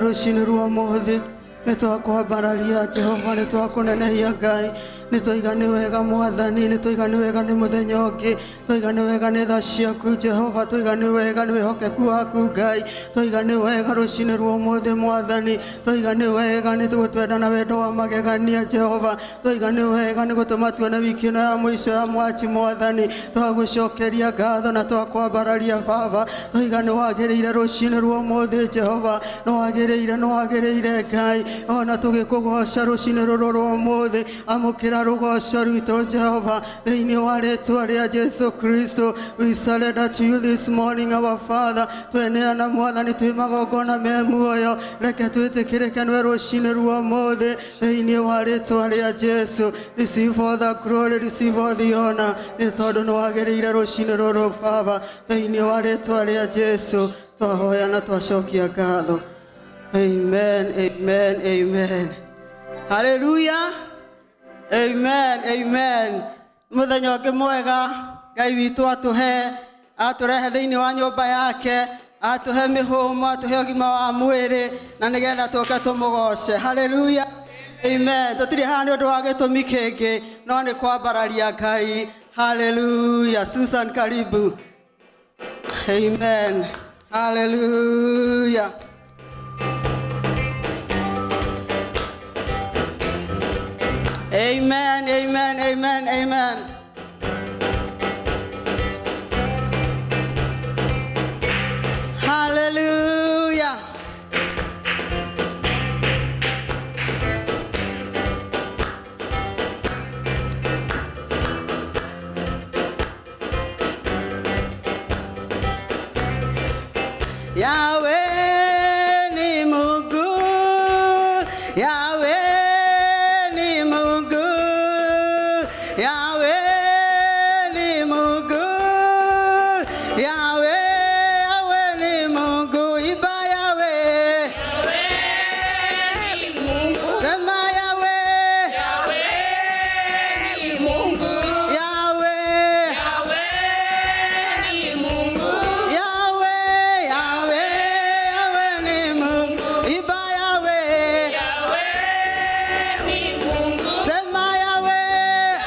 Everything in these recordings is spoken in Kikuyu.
Rũcinĩ rwa ũmũthĩ nĩ twakwambararia Jehova, nĩ twakũnenehia Ngai, nĩ twaiga nĩ wega Mwathani, nĩ twaiga nĩ wega nĩ mũthenya ũngĩ, twaiga nĩ wega nĩ tha ciaku Jehova, twaiga nĩ wega nĩ wĩhokeku waku Ngai, twaiga nĩ wega rũcinĩ rwa ũmũthĩ Mwathani, twaiga nĩ wega nĩ tũgũtwenda na wendo wa magegania Jehova, twaiga nĩ wega nĩ gũtũma tuone wiki ĩno ya mũico ya mwachi Mwathani, twagũcokeria ngatho na twakwambararia Baba, twaiga nĩ wagĩrĩire rũcinĩ rwa ũmũthĩ Jehova, nĩ wagĩrĩire, nĩ wagĩrĩire Ngai, ona tũgĩkũgoca rũcinĩ rũrũ rwa ũmũthĩ, amũkĩra rũgoco rwitũ Jehova, thĩinĩ wa rĩtwa rĩa Jesu Kristo. We surrender to you this morning, our Father. Tweneana Mwathani twĩ magongona me muoyo, reke twĩtĩkĩrĩke nĩwe rũcinĩ rwa ũmũthĩ, thĩinĩ wa rĩtwa rĩa Jesu. Receive all the glory, receive all the honor, nĩ tondũ nĩ wagĩrĩire rũcinĩ rũrũ Baba, thĩinĩ wa rĩtwa rĩa Jesu twahoya na twacokia ngatho. Amen, amen, amen. Hallelujah. Amen, amen. Mũthenya ũngĩ mwega Ngai witũ atũhe, atũrehe thĩinĩ wa nyũmba yake, atũhe mĩhũmũ, atũhe ũgima wa mwĩrĩ, na nĩgetha tũke tũmũgoce. Hallelujah. Amen. Tũtirĩ haha nĩ ũndũ wa gĩtũmi kĩngĩ, no nĩ kwambararia Ngai. Hallelujah. Susan, karibu. Amen. Hallelujah. Amen, amen, amen, amen. Hallelujah. Yahweh ni Mungu, Yahweh ni Mungu, Yahweh ni Mungu, Yahweh, Yahweh ni Mungu, imba Yahweh, sema Yahweh, Yahweh, Yahweh, Yahweh, Yahweh ni Mungu, imba Yahweh, sema Yahweh,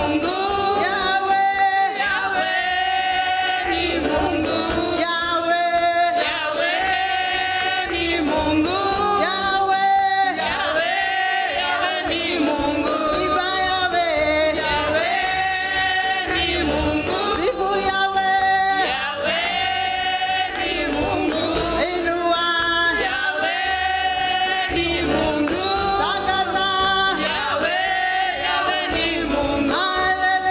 Mungu. Yahweh, Yahweh ni Mungu. Yahweh, Yahweh ni Mungu. Yahweh, Yahweh, Yahweh ni Mungu. Iba Yahweh, Yahweh ni Mungu. Sifu Yahweh, Yahweh ni Mungu. Inua, Yahweh ni Mungu. Tangaza, Yahweh, Yahweh ni Mungu. Haleluya.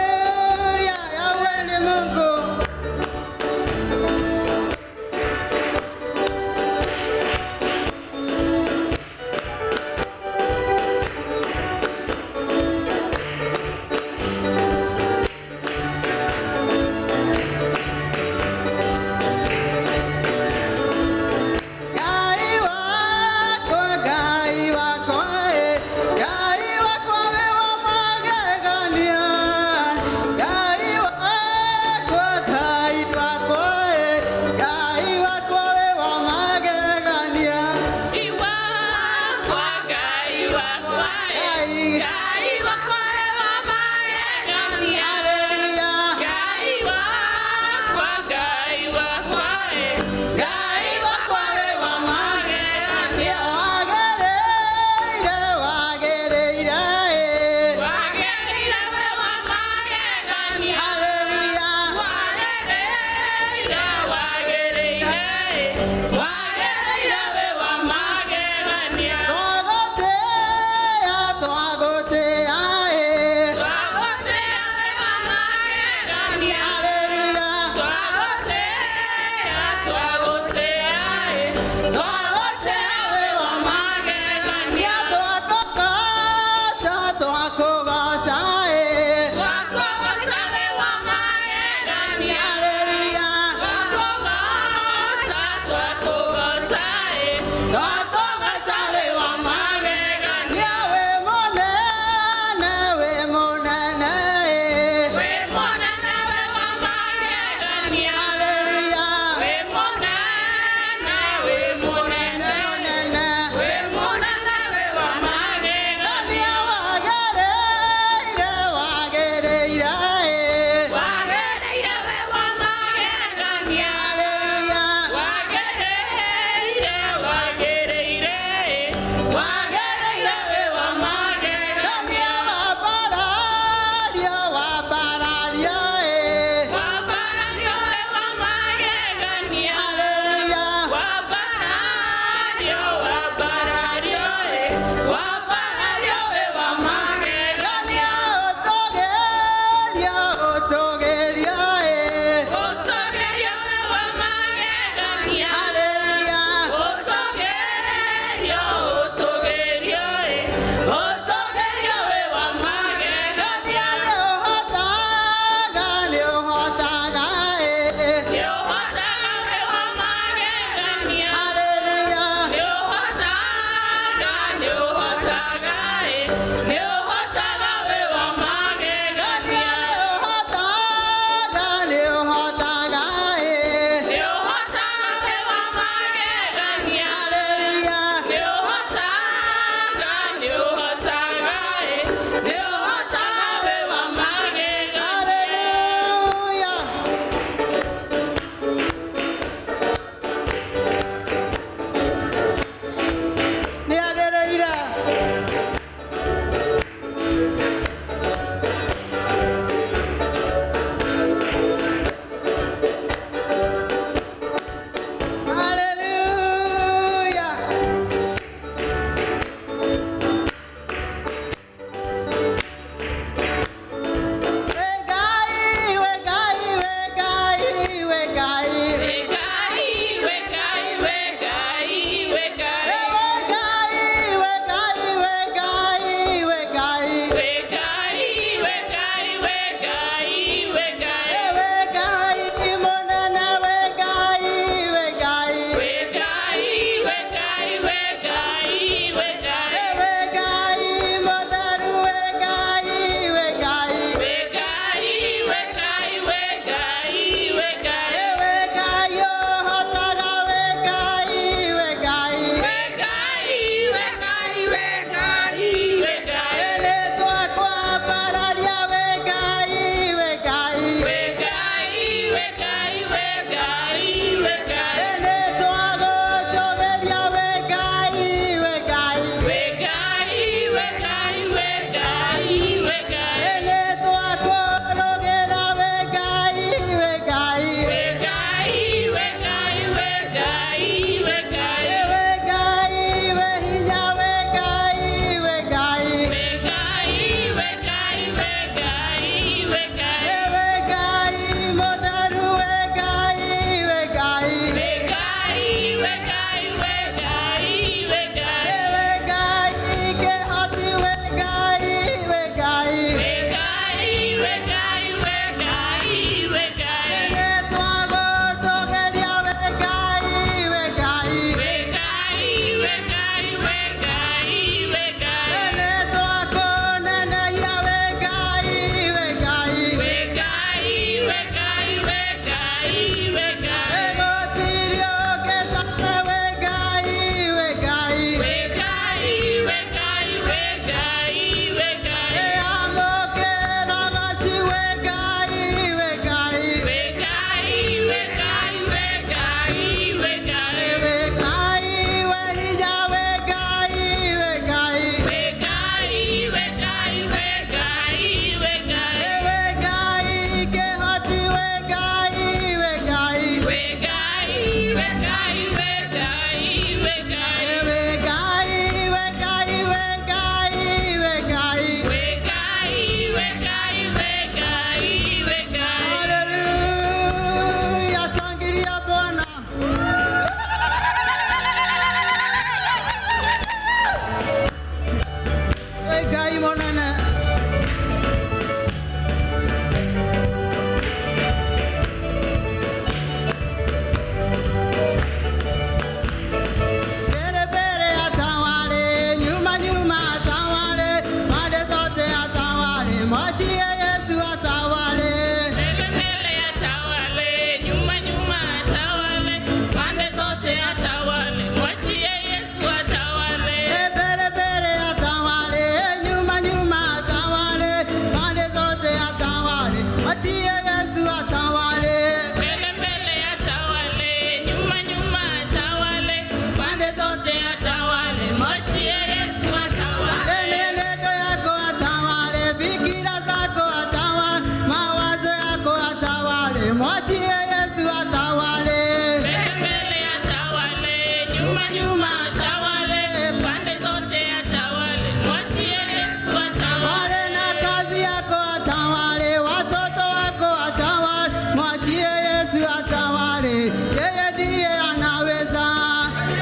Mwachie Yesu atawale. Mbele mbele atawale, nyuma nyuma atawale, pande zote atawale, mwachie Yesu atawale. Mbele mbele atawale, nyuma nyuma atawale, pande zote atawale. Mwachie Yesu atawale. Mbele mbele atawale, nyuma nyuma atawale, pande zote atawale, mwachie Yesu atawale. Mienendo yako atawale, fikira zako atawale, mawazo yako atawale. Mwachie Yesu atawale. Mbele mbele atawale, nyuma nyuma atawale, pande zote atawale, mwachie Yesu atawale. Wale na kazi yako atawale, watoto wako atawale, mwachie Yesu atawale, yeye ndiye anaweza.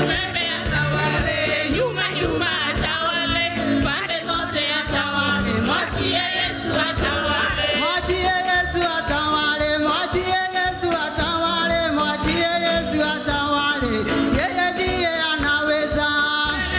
Mbele atawale, nyuma nyuma atawale, pande zote atawale, mwachie Yesu atawale. Mwachie Yesu atawale, mwachie Yesu atawale, mwachie Yesu atawale, yeye ndiye anaweza.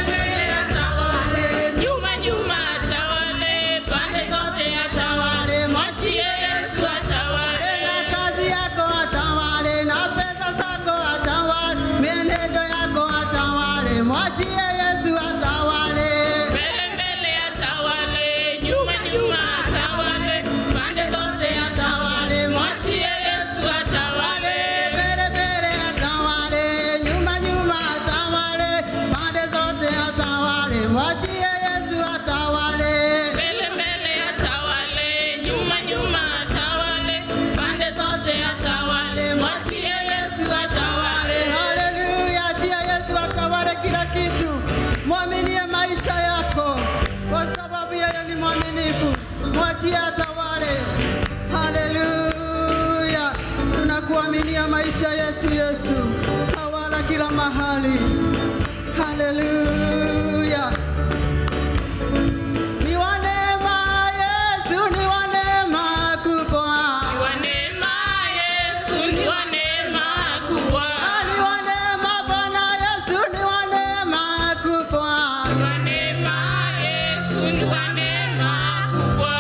Mbele atawale, nyuma nyuma atawale, pande zote atawale, mwachie Yesu atawale. Na kazi yako atawale, na pesa zako atawale, mienendo yako atawale, mwachie Yesu atawale. Mbele mbele atawale, nyuma nyuma atawale, pande zote atawale, mwachie Yesu atawale. Mbele mbele atawale, nyuma nyuma atawale, pande zote atawale, mwachie Yesu atawale. Mbele mbele atawale, nyuma nyuma atawale, pande zote atawale, mwachie Yesu atawale. Haleluya, achia Yesu atawale kila kitu. Mwaminie maisha yako, kwa sababu yeye ni mwaminifu. Mwachie atawale. Haleluya, tunakuaminia maisha yetu Yesu, tawala kila mahali. Haleluya. Ni wa neema Yesu, ni wa neema kubwa. Ni wa neema Yesu, ni wa neema kubwa. Ni wa neema Bwana Yesu, ni wa neema kubwa. Ni wa neema Yesu, ni wa neema kubwa.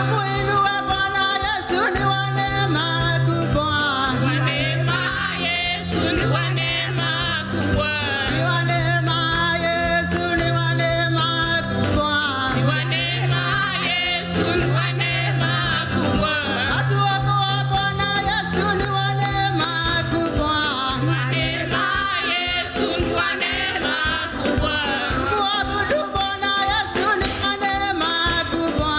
Muinue Bwana Yesu, ni wa neema kubwa. Ni wa neema Yesu, ni wa neema kubwa. Ni wa neema Yesu, ni wa neema kubwa. Ni wa neema Yesu, ni wa neema kubwa. Atuokoa Bwana Yesu, ni wa neema kubwa. Ni wa neema Yesu, ni wa neema kubwa. Muabudu Bwana Yesu, ni wa neema kubwa.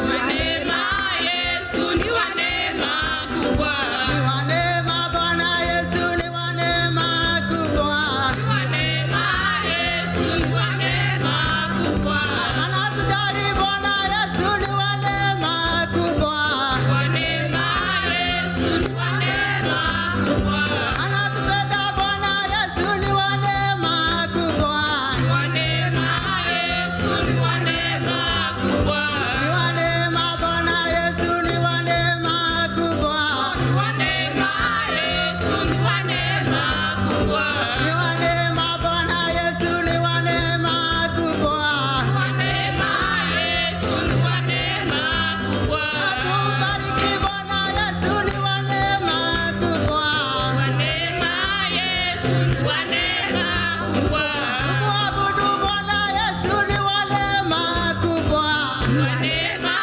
Ni wa neema Yesu, ni wa neema kubwa. Ni wa neema Bwana Yesu, ni wa neema kubwa. Ni wa neema Yesu, ni wa neema kubwa. Anatujali Bwana Yesu, ni wa neema kubwa. Ni wa neema Yesu, ni wa neema kubwa. Anatupenda Bwana Yesu, ni wa neema kubwa. Ni wa neema Yesu, ni wa neema kubwa. Ni wa neema Bwana Yesu, ni wa neema kubwa. Ni wa neema Yesu, ni wa neema kubwa. Ni wa neema Bwana Yesu, ni wa neema kubwa. Ni wa neema Yesu, ni wa neema kubwa. Atubariki Bwana Yesu, ni wa neema kubwa. Ni wa neema Yesu, ni wa neema kubwa. Muabudu Bwana Yesu, ni wa neema kubwa. Ni wa neema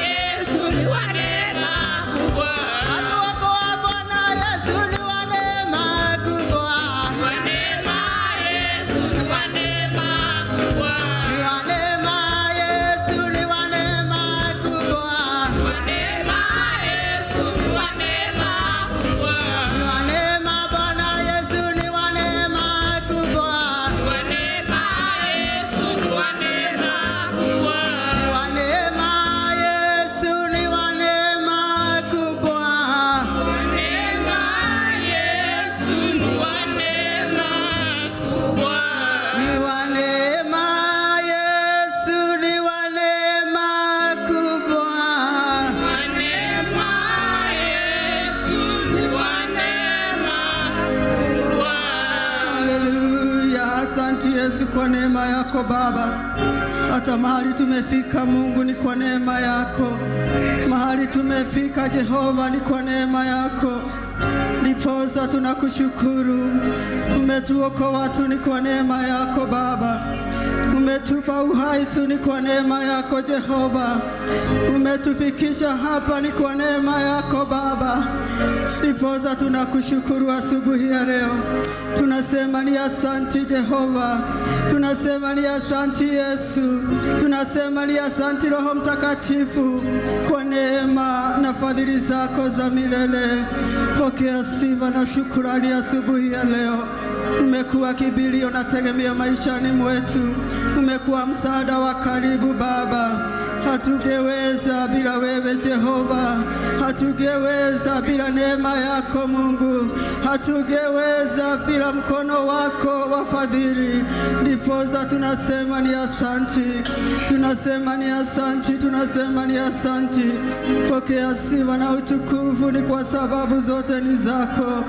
Yesu, ni wa neema kubwa. Atuokoa Bwana Yesu, ni wa neema kubwa. Ni wa neema Yesu, ni wa neema kubwa. Ni wa neema Yesu, ni wa neema kubwa. Ni wa neema Yesu, ni wa neema kubwa. Ni wa neema Bwana Yesu, ni wa neema kubwa. Ni wa neema Yesu, ni wa neema kubwa. Ni wa neema Yesu, ni wa neema kubwa. Wa neema Yesu, ni wa neema kubwa. Ni wa neema Yesu, ni wa neema kubwa. Wa neema Yesu, ni wa neema kubwa. Haleluya, asante Yesu kwa neema yako Baba. Hata mahali tumefika Mungu ni kwa neema yako. Mahali tumefika Jehova ni kwa neema yako. Ndiposa tunakushukuru. Umetuokoa tu ni kwa neema yako Baba. Umetupa uhai tu ni kwa neema yako Jehova. Umetufikisha hapa ni kwa neema yako Baba. Ndiposa tunakushukuru asubuhi ya leo. Tunasema ni asanti Jehova, tunasema ni asanti Yesu, tunasema ni asanti Roho Mtakatifu kwa neema na fadhili zako za milele. Pokea sifa na shukurani asubuhi ya leo. Umekuwa kimbilio na tegemeo maishani mwetu, umekuwa msaada wa karibu Baba. Hatungeweza bila wewe Jehova, hatungeweza bila neema yako Mungu, hatungeweza bila mkono wako wa fadhili. Ndiposa tunasema ni asanti, tunasema ni asanti, tunasema ni asanti. Pokea sifa na utukufu, ni kwa sababu zote ni zako,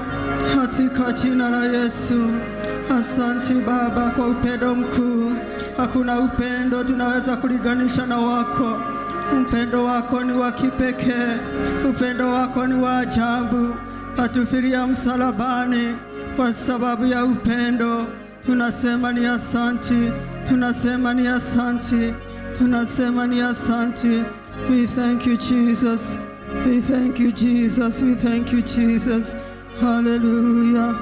katika jina la Yesu. Asanti Baba kwa upendo mkuu. Hakuna upendo tunaweza kulinganisha na wako. Upendo wako ni wa kipekee, upendo wako ni wa ajabu. Katufilia msalabani kwa sababu ya upendo. Tunasema ni asanti, tunasema ni asanti, tunasema ni asanti. We thank you Jesus, we thank you Jesus, we thank you Jesus. Hallelujah.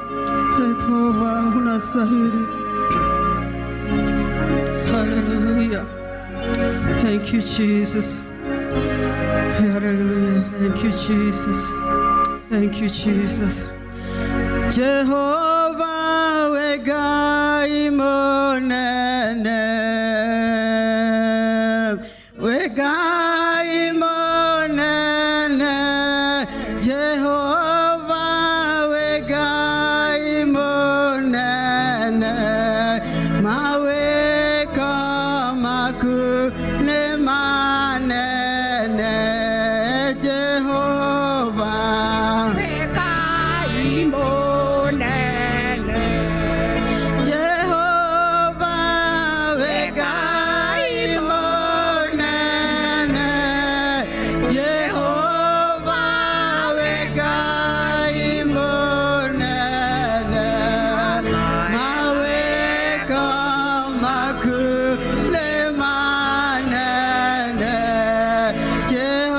Take over, unastahili. Hallelujah. Thank you, Jesus. Hallelujah. Thank you, Jesus. Thank you, Jesus. Jehovah wĩ Ngai mũnene, wĩ Ngai mũnene, Jehovah wĩ Ngai mũnene, mawĩko maku nĩ manene, Jehovah. Ngai mũnene. Jehovah wĩ Ngai mũnene, Jehovah wĩ Ngai mũnene, mawĩko maku nĩ manene, Jehovah.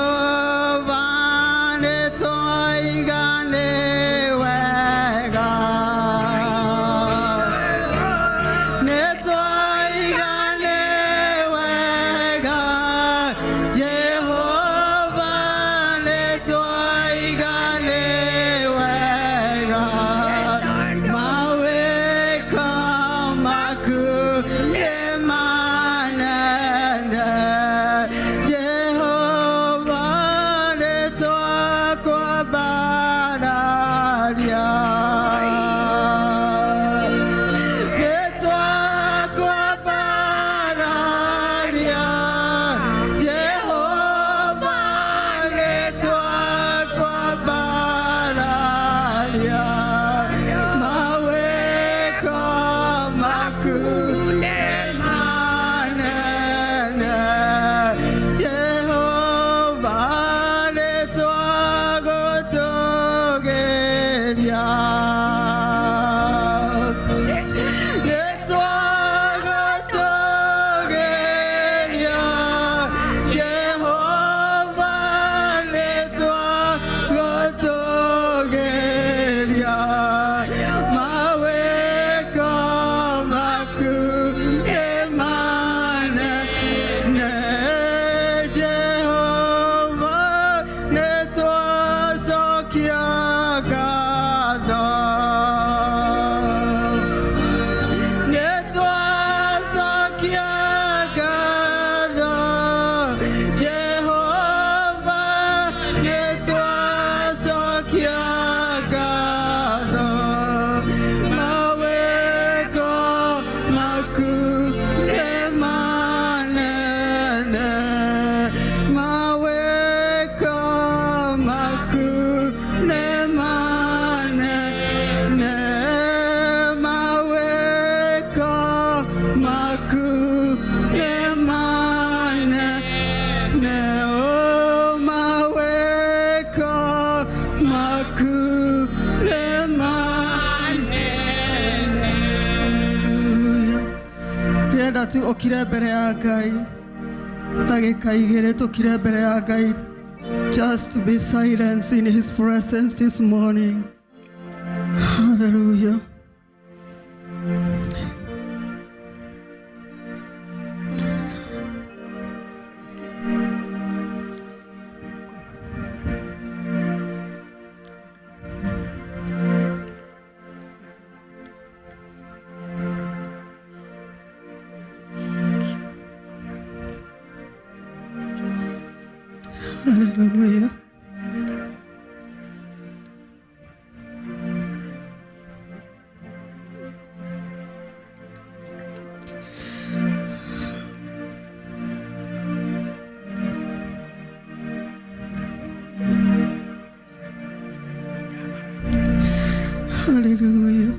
Tu ũkire mbere ya Ngai ndagĩka igĩrĩ, tũkire mbere ya Ngai, just to be silent in his presence this morning. Hallelujah. Hallelujah. Hallelujah.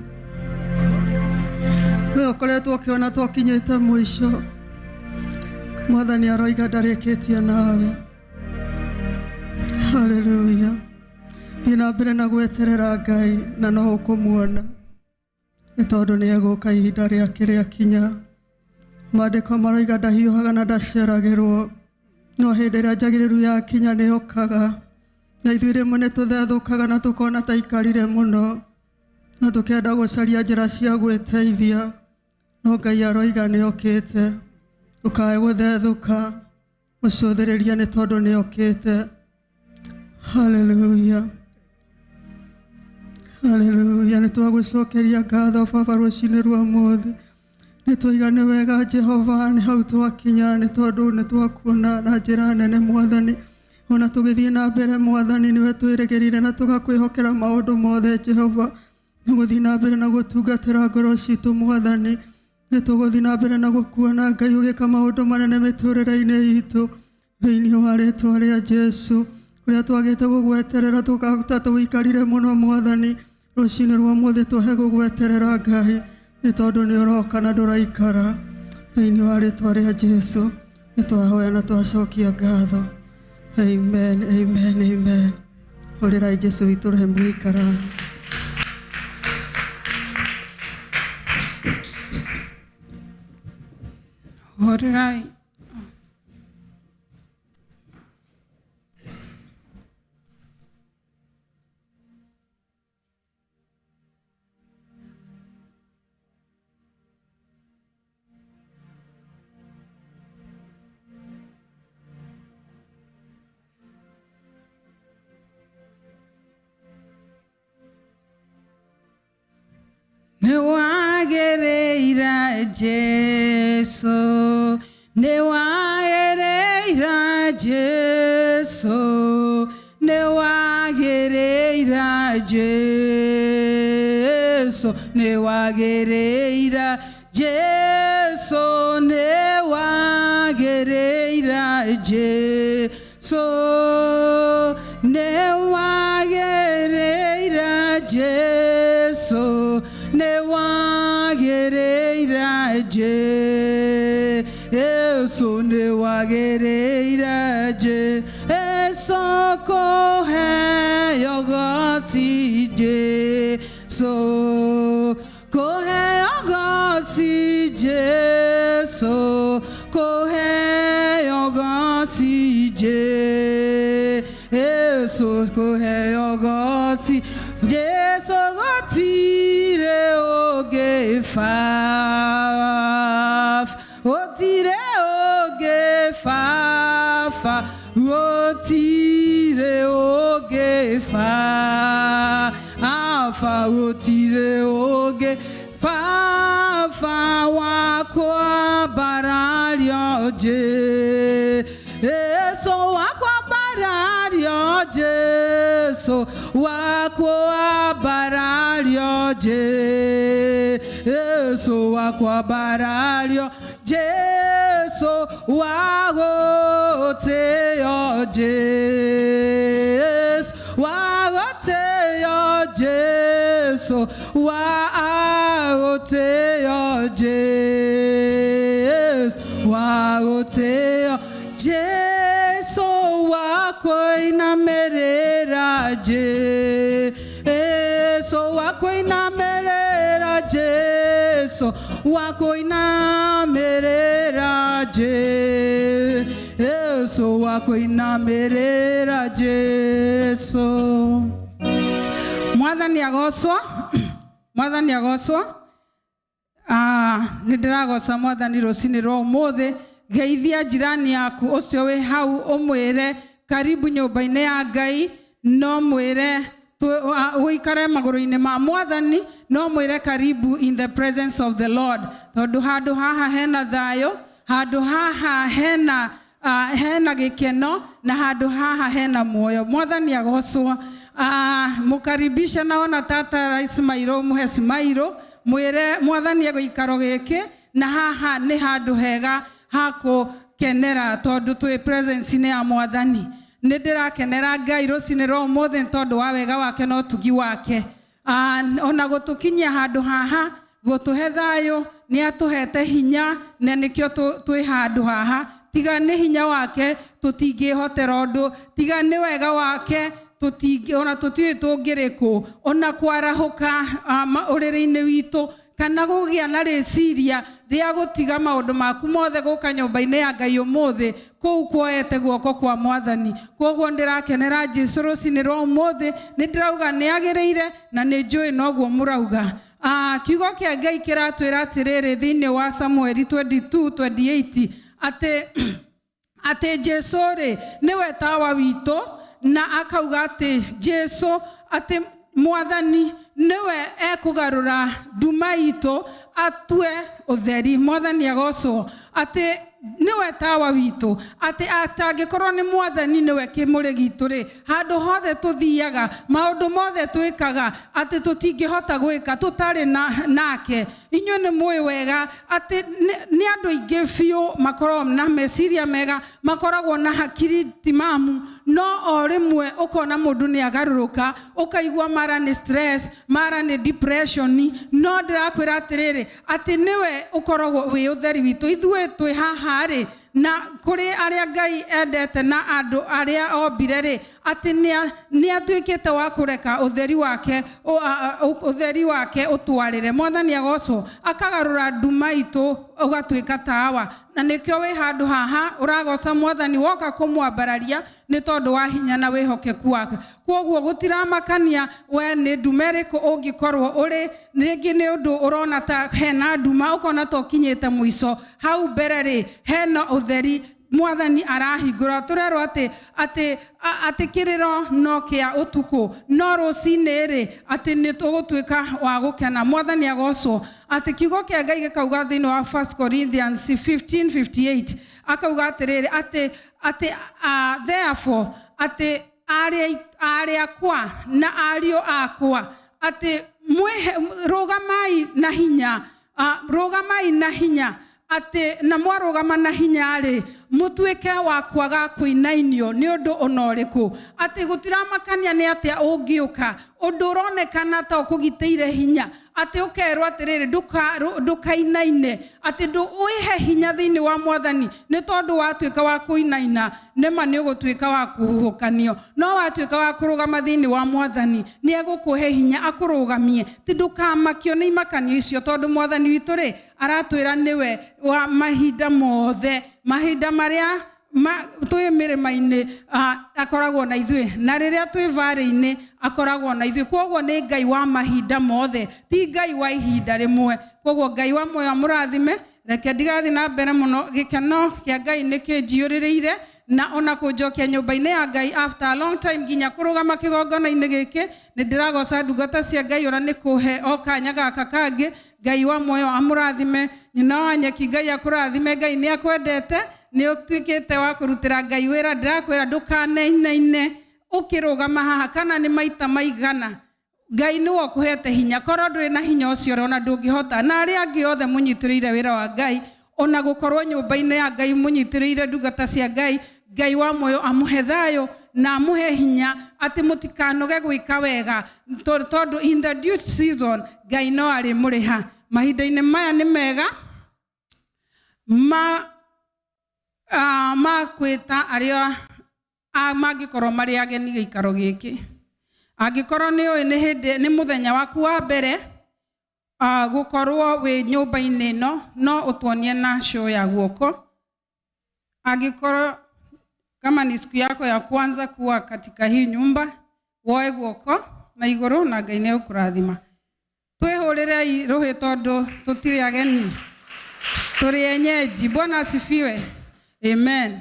We ũkoretwo ũkĩona twakinyĩte mũico, Mwathani aroiga ndarĩkĩtie nawe. Haleluya. Thiĩ na mbere na gweterera Ngai na no ũkũmuona, nĩ tondũ nĩ egũka ihinda rĩake rĩakinya. Maandĩko maroiga ndahiũhaga na ndaceragĩrwo, no hĩndĩ ĩrĩa njagĩrĩru yakinya nĩ okaga. Na ithuĩ rĩmwe nĩ tũthethũkaga na tũkona ta ikarire mũno, na tũkenda gũcaria njĩra cia gwĩteithia, no Ngai aroiga nĩ okĩte. Ndũkae gũthethũka, mũcũthĩrĩria nĩ tondũ nĩ okĩte. Haleluya. Haleluya. Nĩ twagũcokeria ngatho Baba rũcinĩ rwa mũthĩ. Nĩ twaiga nĩ wega Jehova, nĩ hau twakinya, nĩ tondũ nĩ twakuona na njĩra nene Mwathani. Ona tũgĩthiĩ na mbere Mwathani, nĩwe twĩrĩgĩrĩire na tũgakwĩhokera maũndũ mothe Jehova. Nĩ gũthiĩ na mbere na gũtungatĩra ngoro citũ Mwathani. Nĩ tũgũthiĩ na mbere na gũkuona Ngai ũgĩka maũndũ manene mĩtũrĩre-inĩ itũ, thĩinĩ wa rĩtwa rĩa Jesu. Kũrĩa twagĩte gũgweterera tũkaruta tũikarire mũno Mwathani, rũcinĩ rwa mũthĩ tũhe gũgweterera Ngai, nĩ tondũ nĩ ũroka na ndũraikara. Thĩinĩ wa rĩtwa rĩa Jesu nĩ twahoya na twacokia ngatho. Amen, amen, amen. Hũrĩrai Jesu witũ rũhe mũikara. Hũrĩrai. Nĩwagĩrĩire Jesu, nĩwagĩrĩire Jesu, nĩwagĩrĩire Jesu, nĩwagĩrĩire Jesu, nĩwagĩrĩire Jesu, nĩwagĩrĩire Jesu, nĩwagĩrĩire Jesu, nĩwagĩrĩire Jesu kũheo goci, Jesu kũheo goci, Jesu kũheo goci, Jesu kũheo goci, Jesu gũtirĩ ũngĩ baba, gũtirĩ ũngĩ baba, gũtirĩ ũngĩ baba, gũtirĩ ũngĩ baba wakwambarario, Jesu wakwambarario, Jesu wakwambarario, Jesu wakwambarario, Jesu wagũtĩo, Jesu wagũtĩo, Jesu wagũtĩo, Jesu wagũtĩo, Jesu wakũinamĩrĩra, Jesu wakũinamĩrĩra, Jesu wakũinamĩrĩra. Jesu wa kũinamĩrĩra Jesu. Mwathani agocwo, Mwathani agocwo. Nĩ ndĩragoca Mwathani rũcinĩ rwa ũmũthĩ. Geithia jirani yaku ũcio wĩ hau, ũmwĩre karibu nyũmba-inĩ ya Ngai. No mwĩre ũikare magũrũ-inĩ ma Mwathani, no mwĩre karibu in the presence of the Lord, tondũ handũ haha hena thayũ, handũ haha hena gĩkeno, na handũ haha hena muoyo. Mwathani agocwo. Mũkaribisha naona tata Rais Mairo, mũhe Smairo, mwĩre Mwathani egũikaro gĩkĩ na haha nĩ handũ hega ha gũkenera, tondũ twĩ presence-inĩ ya Mwathani. Nĩ ndĩrakenera Ngai rũcinĩ rwa ũmũthĩ nĩ tondũ wa wega wake na ũtugi wake. Ona gũtũkinyia handũ haha, gũtũhe thayũ, nĩ atũhete hinya na nĩkĩo twĩ handũ haha. Tiga nĩ hinya wake tũtingĩhotera ũndũ, tiga nĩ wega wake ona tũtiũĩ tũngĩrĩ kũ. Ona kwarahũka ũrĩrĩ-inĩ witũ kana gũgĩa na rĩciria rĩa gũtiga maũndũ maku mothe gũka nyũmba-inĩ ya Ngai ũmũthĩ, kũu kuoete guoko kwa Mwathani. Koguo ndĩrakenera Jesu rũcinĩ rwa ũmũthĩ, nĩ ndĩrauga nĩ agĩrĩire na nĩ njũĩ noguo mũrauga. Kiugo kĩa Ngai kĩratwĩra atĩrĩrĩ thĩinĩ wa Samueli 22:28 atĩ Jesu rĩ nĩwe tawa witũ, na akauga atĩ Jesu, atĩ Mwathani nĩwe ekũgarũra nduma itũ atue ũtheri. Mwathani agocwo. Atĩ nĩwe tawa witũ, atĩ atangĩkorwo nĩ Mwathani nĩwe kĩmũrĩ gitũ rĩ, handũ hothe tũthiaga, maũndũ mothe twĩkaga, atĩ tũtingĩhota gwĩka tũtarĩ nake. Inyuĩ nĩ mũĩ wega atĩ nĩ andũ aingĩ biũ makoragwo na meciria mega, makoragwo na hakiri timamu, no o rĩmwe ũkona mũndũ nĩ agarũrũka, ũkaigua mara nĩ stress, mara nĩ depression. No ndĩrakwĩra atĩrĩrĩ, atĩ nĩwe ũkoragwo wĩ ũtheri witũ. Ithuĩ twĩ haha rĩ, na kũrĩ arĩa Ngai endete na andũ arĩa ombire rĩ, atĩ nĩ atuĩkĩte wa kũreka ũtheri wake ũtheri wake ũtwarĩre. Mwathani agocwo. Akagarũra nduma itũ ũgatuĩka tawa, na nĩkĩo wĩ handũ haha ũragoca Mwathani woka kũmwambararia nĩ tondũ wa hinya na wĩhokeku wake. Koguo gũtiramakania we nĩ nduma ĩrĩkũ ũngĩkorwo ũrĩ, rĩngĩ nĩ ũndũ ũrona ta hena nduma, ũkona ta ũkinyĩte mũico, hau mbere rĩ hena ũtheri Mwathani arahingũra. Tũrerwo atĩ kĩrĩro no kĩa ũtukũ, no rũcinĩ rĩ atĩ nĩ tũgũtuĩka wa gũkena. Mwathani agocwo. Atĩ kiugo kĩa Ngai gĩkauga thĩinĩ wa 1 Corinthians 15:58, akauga atĩrĩrĩ, atĩ therefore, atĩ arĩ akwa na ariũ akwa, atĩ rũgamai na hinya, rũgamai na hinya, atĩ na mwarũgama na hinya rĩ, mũtuĩke wa kwaga kũinainio nĩ ũndũ ona ũrĩkũ. Atĩ gũtiramakania nĩ atĩa ũngĩũka, ũndũ ũronekana ta ũkũgitĩire hinya, atĩ ũkerwo atĩrĩrĩ, ndũkainaine, atĩ wĩhe hinya thĩinĩ wa Mwathani, nĩ tondũ watuĩka wa kũinaina nĩma nĩ ũgũtuĩka wa kũhuhũkanio, no watuĩka wa kũrũgama thĩinĩ wa Mwathani nĩ egũkũhe hinya akũrũgamie. Ti ndũkamakio nĩ imakanio icio, tondũ Mwathani witũ rĩ aratwĩra nĩwe wa mahinda mothe, mahinda marĩa twĩ mĩrĩma-inĩ, akoragwo na ithuĩ, na rĩrĩa twĩ varĩ-inĩ akoragwo na ithuĩ. Koguo nĩ Ngai wa mahinda mothe, ti Ngai wa ihinda rĩmwe. Koguo Ngai wa muoyo amũrathime. Reke ndigathiĩ na mbere mũno, gĩkeno kĩa Ngai nĩ kĩnjiyũrĩrĩire, na ona kũnjokia nyũmba-inĩ ya Ngai after a long time, nginya kũrũgama kĩgongona-inĩ gĩkĩ. Nĩ ndĩragoca ndungata cia Ngai ona nĩ kũhe o kanya gaka kangĩ. Ngai wa muoyo amũrathime. Nyina wa nyeki, Ngai akũrathime. Ngai nĩ akwendete, nĩ ũtuĩkĩte wa kũrutĩra Ngai wĩra. Ndĩrakwĩra ndũkaneinaine ũkĩrũgama haha kana nĩ maita maigana. Ngai nĩwe ũkũhete hinya, korwo ndũrĩ na hinya ũcio ona ndũngĩhota. Na arĩa angĩ othe mũnyitĩrĩire wĩra wa Ngai, ona gũkorwo nyũmba-inĩ ya Ngai mũnyitĩrĩire ndungata cia Ngai, Ngai wa muoyo amũhe thayũ na amũhe hinya atĩ mũtikanoge gwĩka wega, tondũ in the due season Ngai no arĩmũrĩha. Mahinda-inĩ maya nĩ mega ma kwĩta arĩa mangĩkorwo marĩ ageni gĩikaro gĩkĩ. Angĩkorwo nĩ ũĩ nĩ hĩndĩ nĩ mũthenya waku wa mbere gũkorwo wĩ nyũmba-inĩ ĩno, no ũtuonie na show ya guoko. Angĩkorwo kama ni siku yako ya kwanza kuwa katika hii nyumba, woe guoko na igũrũ na Ngai nĩ egũkũrathima. Twĩhũrĩrei rũhĩ tondũ tũtirĩ ageni, tũrĩ enyeji. Bwana asifiwe. Amen.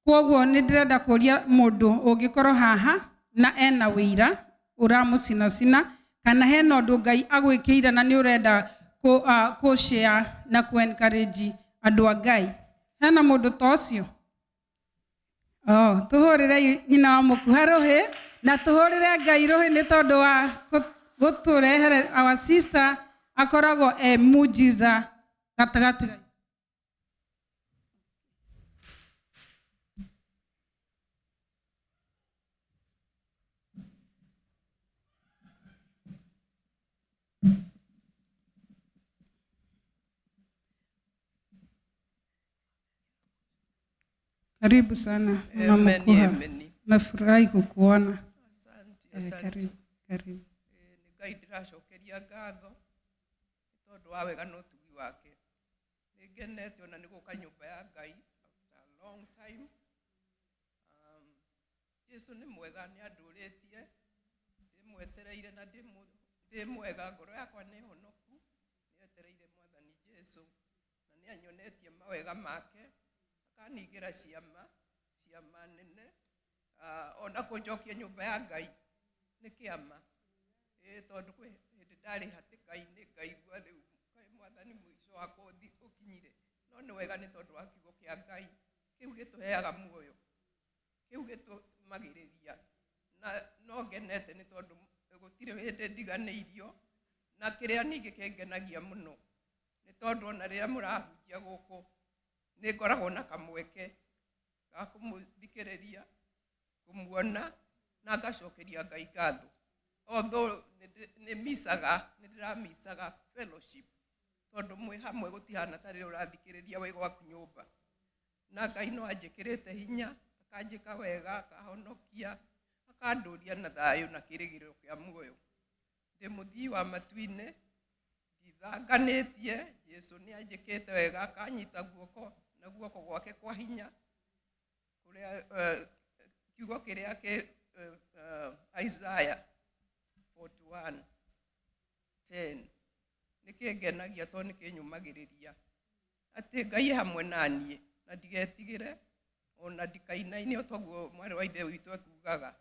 Kwoguo nĩ ndĩrenda kũria mũndũ ũngĩkorwo haha na ena wĩira ũramũcinacina kana hena ũndũ Ngai agwĩkĩire na nĩ ũrenda kũ share na kũ encourage andũ a Ngai. Hena mũndũ ta ũcio? Oh, tũhũrĩre nyina wa mũkuha rũhĩ na tũhũrĩre Ngai rũhĩ nĩ tondũ wa gũtũrehere our sister akoragwo e mujiza gatagatĩ gaitũ. Karibu sana Mama Amen, Mukuha. amen. Nafurahi kukuona. Asante, Eh, asante. Karibu, karibu. Nĩ Ngai ndĩracokeria ngatho nĩ tondũ wa wega na ũtugi wake. Nĩ ngenete ona nĩ gũka nyũmba ya Ngai after a long time. Jesu nĩ mwega, nĩ andũrĩtie, ndĩmwetereire na ndĩ mwega, ngoro yakwa nĩ honoku, nĩetereire Mwathani Jesu na nĩ anyonetie mawega make, akaningĩra ciama, ciama nene, ona kũnjokia nyũmba ya Ngai nĩ kĩama. Ĩĩ, tondũ kwĩ hĩndĩ ndarĩ hatĩka-inĩ ngaigua rĩu kaĩ Mwathani mũico wakwa ũkinyire, no nĩ wega nĩ tondũ wa kiugo kĩa Ngai kĩu gĩtũheaga muoyo, kĩu gĩtũmagĩrĩria, na no ngenete nĩ tondũ gũtirĩ hĩndĩ ndiganĩirio, na kĩrĩa ningĩ kĩngenagia mũno nĩ tondũ ona rĩrĩa mũrahunjia gũkũ nĩ ngoragwo na kamweke ga kũmũthikĩrĩria, kũmuona na ngacokeria Ngai ngatho. Although nĩ micaga, nĩ ndĩramicaga fellowship tondũ mwĩ hamwe gũtihana ta rĩrĩa ũrathikĩrĩria wĩ gwaku nyũmba. Na Ngai no anjĩkĩrĩte hinya, akanjĩka wega, akahonokia, akandũria na thayũ na kĩĩrĩgĩrĩro kĩa muoyo. Ndĩ mũthii wa matu-inĩ, ndithanganĩtie, Jesu nĩ anjĩkĩte wega, akanyita guoko na guoko gwake kwa hinya, kũrĩa kiugo kĩrĩa kĩ Isaiah 41:10 nĩ kĩngenagia tondũ nĩ kĩnyũmagĩrĩria atĩ Ngai e hamwe na niĩ na ndigetigĩre ona ndikainaine, o toguo mwarĩ wa ithe witũ ekugaga,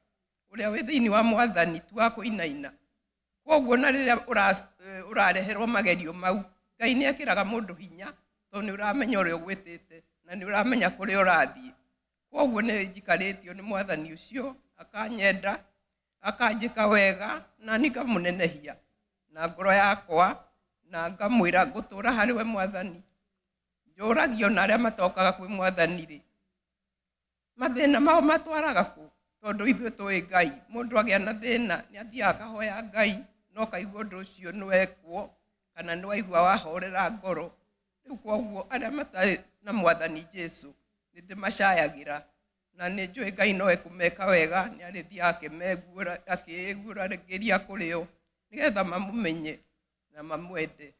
ũrĩa wĩ thĩinĩ wa Mwathani ti wa kũinaina. Koguo na rĩrĩa ũrareherwo magerio mau, Ngai nĩ ekĩraga mũndũ hinya tondũ nĩ ũramenya ũrĩa ũgwĩtĩte na nĩ ũramenya kũrĩa ũrathiĩ. Koguo nĩ njikarĩtio nĩ Mwathani ũcio, akanyenda, akanjĩka wega na niĩ ngamũnenehia na ngoro yakwa na ngamwĩra ngũtũra harĩ we Mwathani. Njũragio na arĩa matokaga kwĩ Mwathani rĩ, mathĩna mao matwaraga kũ? Tondũ ithuĩ tũĩ Ngai, mũndũ agĩa na thĩna nĩ athiaga akahoya Ngai no kaigua ũndũ ũcio nĩ wekwo kana nĩ waigua wahorera ngoro. Rĩu koguo arĩa matarĩ na Mwathani Jesu nĩ ndĩmacayagĩra na nĩ njũĩ Ngai no ekũmeka wega, nĩ arĩthiaga akĩĩguũragĩria kũrĩ o nĩgetha mamũmenye na mamwende.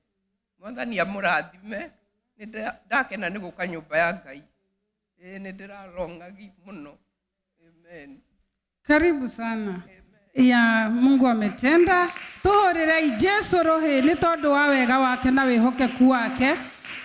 Mwathani amũrathime. Nĩ ndakena nĩ gũka nyũmba ya Ngai. Ĩĩ, nĩ ndĩrarong'agi mũno. Amen. Karibu sana. Ya Mungu ametenda. Tuhũrĩrei Jesu rũhĩ nĩ tondũ wa wega wake na wĩhokeku wake.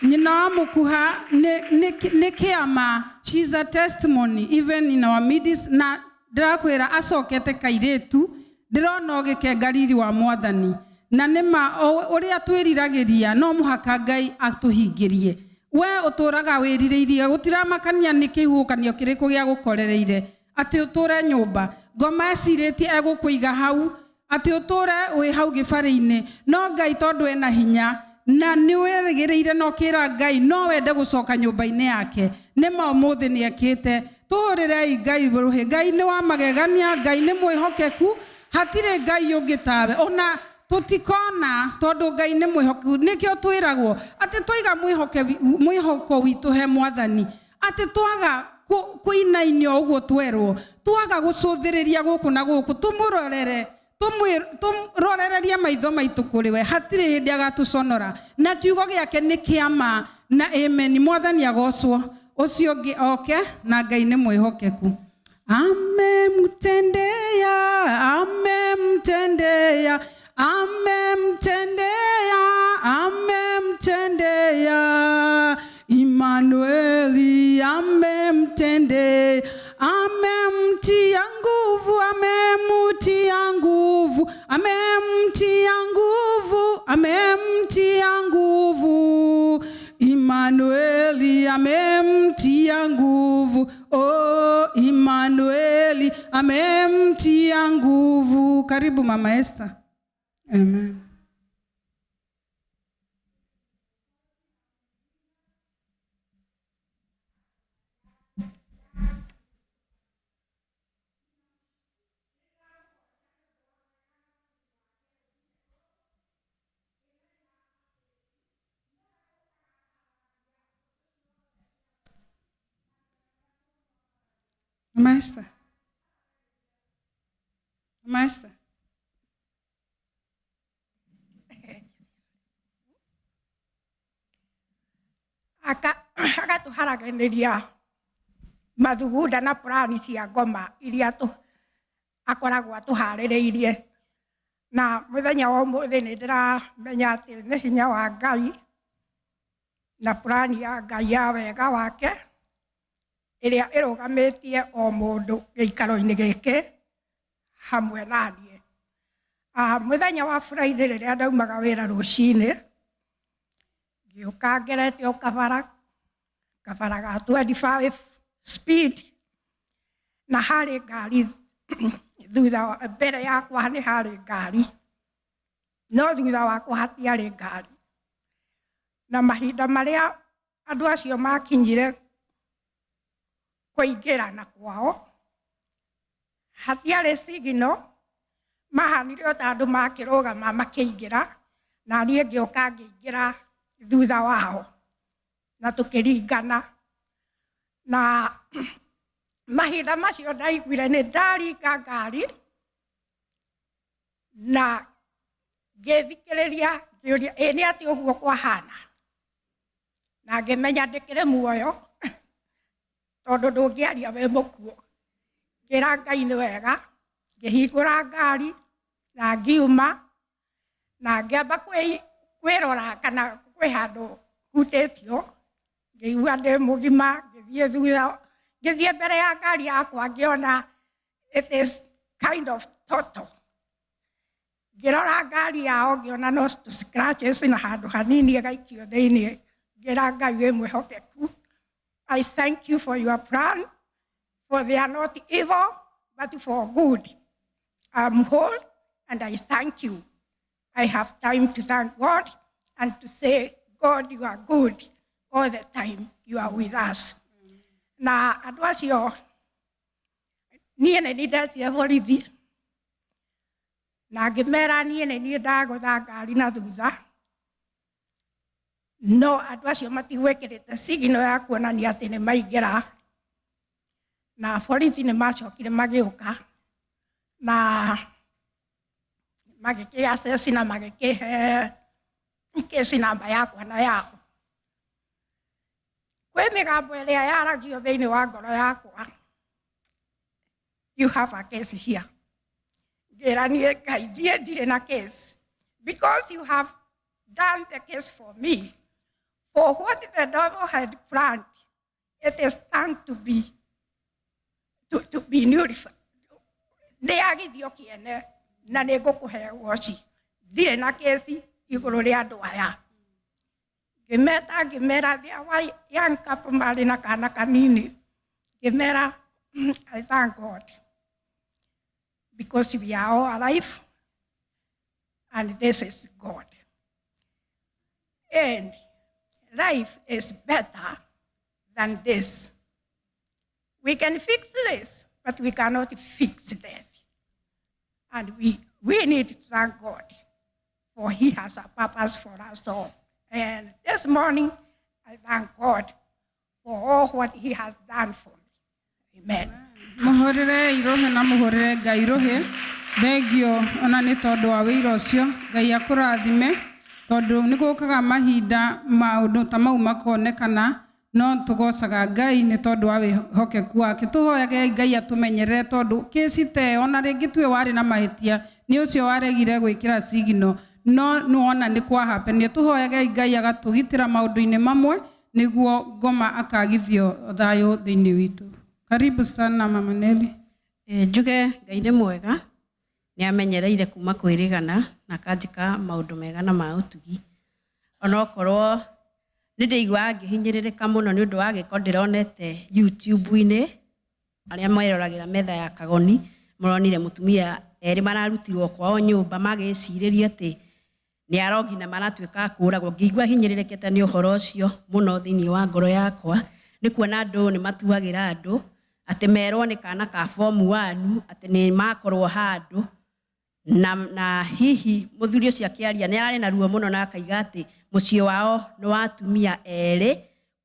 Nyina wa mũkuha nĩ kĩama. She's a testimony even in our midst. Na ndĩrakwĩra acokete kairĩtu, ndĩrona ũgĩkenga riri wa Mwathani. Na nĩ ma ũrĩa twĩriragĩria no mũhaka Ngai atũhingĩrie. We ũtũraga wĩrirĩirie, gũtiramakania nĩ kĩhuhũkanio kĩrĩkũ gĩa gũkorereire atĩ ũtũre nyũmba. Ngoma ecirĩtie egũkũiga hau, atĩ ũtũre wĩ hau gĩbarĩ-inĩ. No Ngai tondũ ena hinya na nĩ wĩrĩgĩrĩire na ũkĩra Ngai no wende gũcoka nyũmba-inĩ yake. Nĩ ma ũmũthĩ nĩ ekĩte. Tũhũrĩrei Ngai rũhĩ. Ngai nĩ wa magegania, Ngai nĩ mwĩhokeku, hatirĩ Ngai ũngĩ tawe. Ona tũtikona tondũ Ngai nĩ mwĩhokeku. Nĩkĩo twĩragwo atĩ twaiga mwĩhoko witũ he Mwathani, atĩ twaga kũinainio ũguo twerwo, twaga gũcũthĩrĩria gũkũ na gũkũ, tũmũrorere, tũrorererie maitho maitũ kũrĩ we, hatirĩ hĩndĩ agatũconora. Na kiugo gĩake nĩ kĩa ma na amen. Mwathani agocwo. Ũcio ũngĩ oke na Ngai nĩ mwĩhokeku. Amemtendea, amemtendea, amemtendea, amemtendea. Immanueli amemtendea, amemtia nguvu, amemtia nguvu, amemtia nguvu, amemtia nguvu. Immanueli amemtia nguvu, oh Immanueli amemtia nguvu. Karibu Mama Esther. Amen. Mama Esther. Mama Esther. Agatũharaganĩria mathugunda na plani cia ngoma iria akoragwo atũharĩrĩirie. Na mũthenya wa ũmũthĩ nĩ ndĩramenya atĩ nĩ hinya wa Ngai na plani ya Ngai ya wega wake ĩrĩa ĩrũgamĩtie o mũndũ gĩikaro-inĩ gĩkĩ hamwe na niĩ. Mũthenya wa Friday rĩrĩa ndaumaga wĩra rũcinĩ, ngĩũka ngerete o kabara kabara ga 25 speed, na harĩ ngari thutha mbere yakwa nĩ harĩ ngari, no thutha wakwa hatiarĩ ngari. Na mahinda marĩa andũ acio makinyire kũingĩra na kwao, hatiarĩ signal, mahanire o ta andũ makĩrũgama makĩingĩra, na niĩ ngĩũka ngĩingĩra thutha wao na tũkĩringana. Na mahinda macio ndaiguire nĩ ndaringa ngari na ngĩthikĩrĩria, ngĩũria ĩ nĩ atĩ ũguo kwahana, na ngĩmenya ndĩkĩrĩ muoyo tondũ ndũngĩaria wĩ mũkuũ. Ngĩra Ngai nĩ wega, ngĩhingũra ngari na ngiuma, na ngĩamba kwĩrora kana kwĩ handũ hutĩtio, ngĩigua ndĩ mũgima. Ngĩthiĩ thutha, ngĩthiĩ mbere ya ngari yakwa, ngĩona it is kind of total. Ngĩrora ngari yao, ngĩona no scratches na handũ hanini ĩgaikio thĩiniĩ. Ngĩra Ngai wĩ mwĩhokeku, I thank you for your plan, for they are not evil but for good. I'm whole and I thank you. I have time to thank God and to say, God, you are good all the time. You are with us. Na andũ acio, niĩ nĩ ndetire borithi na ngĩmera niĩ nĩ niĩ ndagũtha ngari na thutha, no andũ acio matigwĩkĩrĩte signal ya kuonania atĩ nĩ maingĩra. Na borithi nĩ macokire magĩũka na magĩkĩ assess na magĩkĩhe case namba yakwa na yao. Kwĩ mĩgambo ĩrĩa yaragio thĩinĩ wa ngoro yakwa, "You have a case here." Ngĩra niĩ Ngai, niĩ ndirĩ na case because you have done the case for me. For what the devil had planned, it is time to be nullified. Nĩ agithio kĩene na nĩ ngũkũhe ũgoci. Ndirĩ na kesi igũrũ rĩa andũ aya. Ngĩmeta, ngĩmera they were young couple, marĩ na kana kanini. Ngĩmera, I thank God because we are all alive and this is God. And life is better than this. We can fix this, but we cannot fix death. And we need to thank God, for He has a purpose for us all. And this morning, I thank God for all what He has done for me. Amen. Muhurire irohe na muhurire Ngai irohe. Thengio ona nĩ tondũ wa wĩira ũcio. Ngai akũrathime, tondũ nĩ gũkaga mahinda maũndũ ta mau makonekana. No tũgocaga Ngai nĩ tondũ wa wĩhokeku wake. Tũhoyage Ngai atũmenyerere tondũ kĩci ta ĩyo ona rĩngĩ tuwe warĩ na mahĩtia nĩ ũcio waregire gwĩkĩra signal no nĩwona nĩ kwa happen. Tũhoyage Ngai agatũgitĩra maũndũ-inĩ mamwe nĩguo ngoma akagithio thayũ thĩinĩ witũ. Karibu sana Mama Nelly. Njuge Ngai nĩ mwega, nĩ amenyereire kuma kwĩrĩgana na akanjĩka maũndũ mega na ma ũtugi. Onokorwo nĩ ndĩiguaga ngĩhinyĩrĩrĩka mũno nĩ ũndũ wa gĩko ndĩronete YouTube-inĩ, arĩa meroragĩra metha ya Kagoni, mũronire mũtumia erĩ mararutirwo kwao nyũmba magĩcirĩria atĩ nĩ arogi na maratuĩka a kũũragwo. Ngĩigua hinyĩrĩrĩkĩte nĩ ũhoro ũcio mũno thĩinĩ wa ngoro yakwa, nĩ kuona andũ nĩ matuagĩra andũ atĩ merwo nĩ kana ka form 1 atĩ nĩ makorwo handũ na hihi mũthuri ũcio akĩaria nĩ ararĩ na ruo mũno na akaiga atĩ mũciĩ wao nĩ wa atumia erĩ,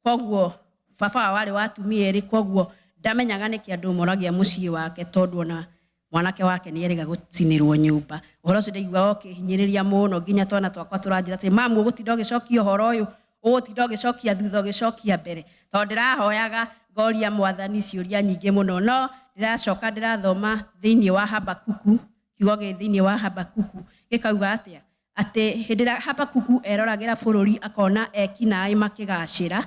koguo baba wao warĩ wa atumia erĩ, koguo ndamenyaga nĩkĩ andũ moragia mũciĩ wake tondũ ona mwanake wake nĩ erĩga gũcinĩrwo nyũmba. Ũhoro ũcio ndaiguaga ũkĩhinyĩrĩria mũno nginya twana twakwa tũranjĩra atĩ mamu ũgũtinda ũgĩcokia ũhoro ũyũ, ũgũtinda ũgĩcokia thutha ũgĩcokia mbere, tondũ ndĩrahoyaga ngoria mwathani ciũria nyingĩ mũno. No ndĩracoka ndĩrathoma thĩinĩ wa Habakuku, kiugo gĩ thĩinĩ wa Habakuku gĩkauga atĩa? Atĩ hĩndĩ ĩrĩa Habakuku eroragĩra bũrũri akona ekinaĩ makĩgacĩra,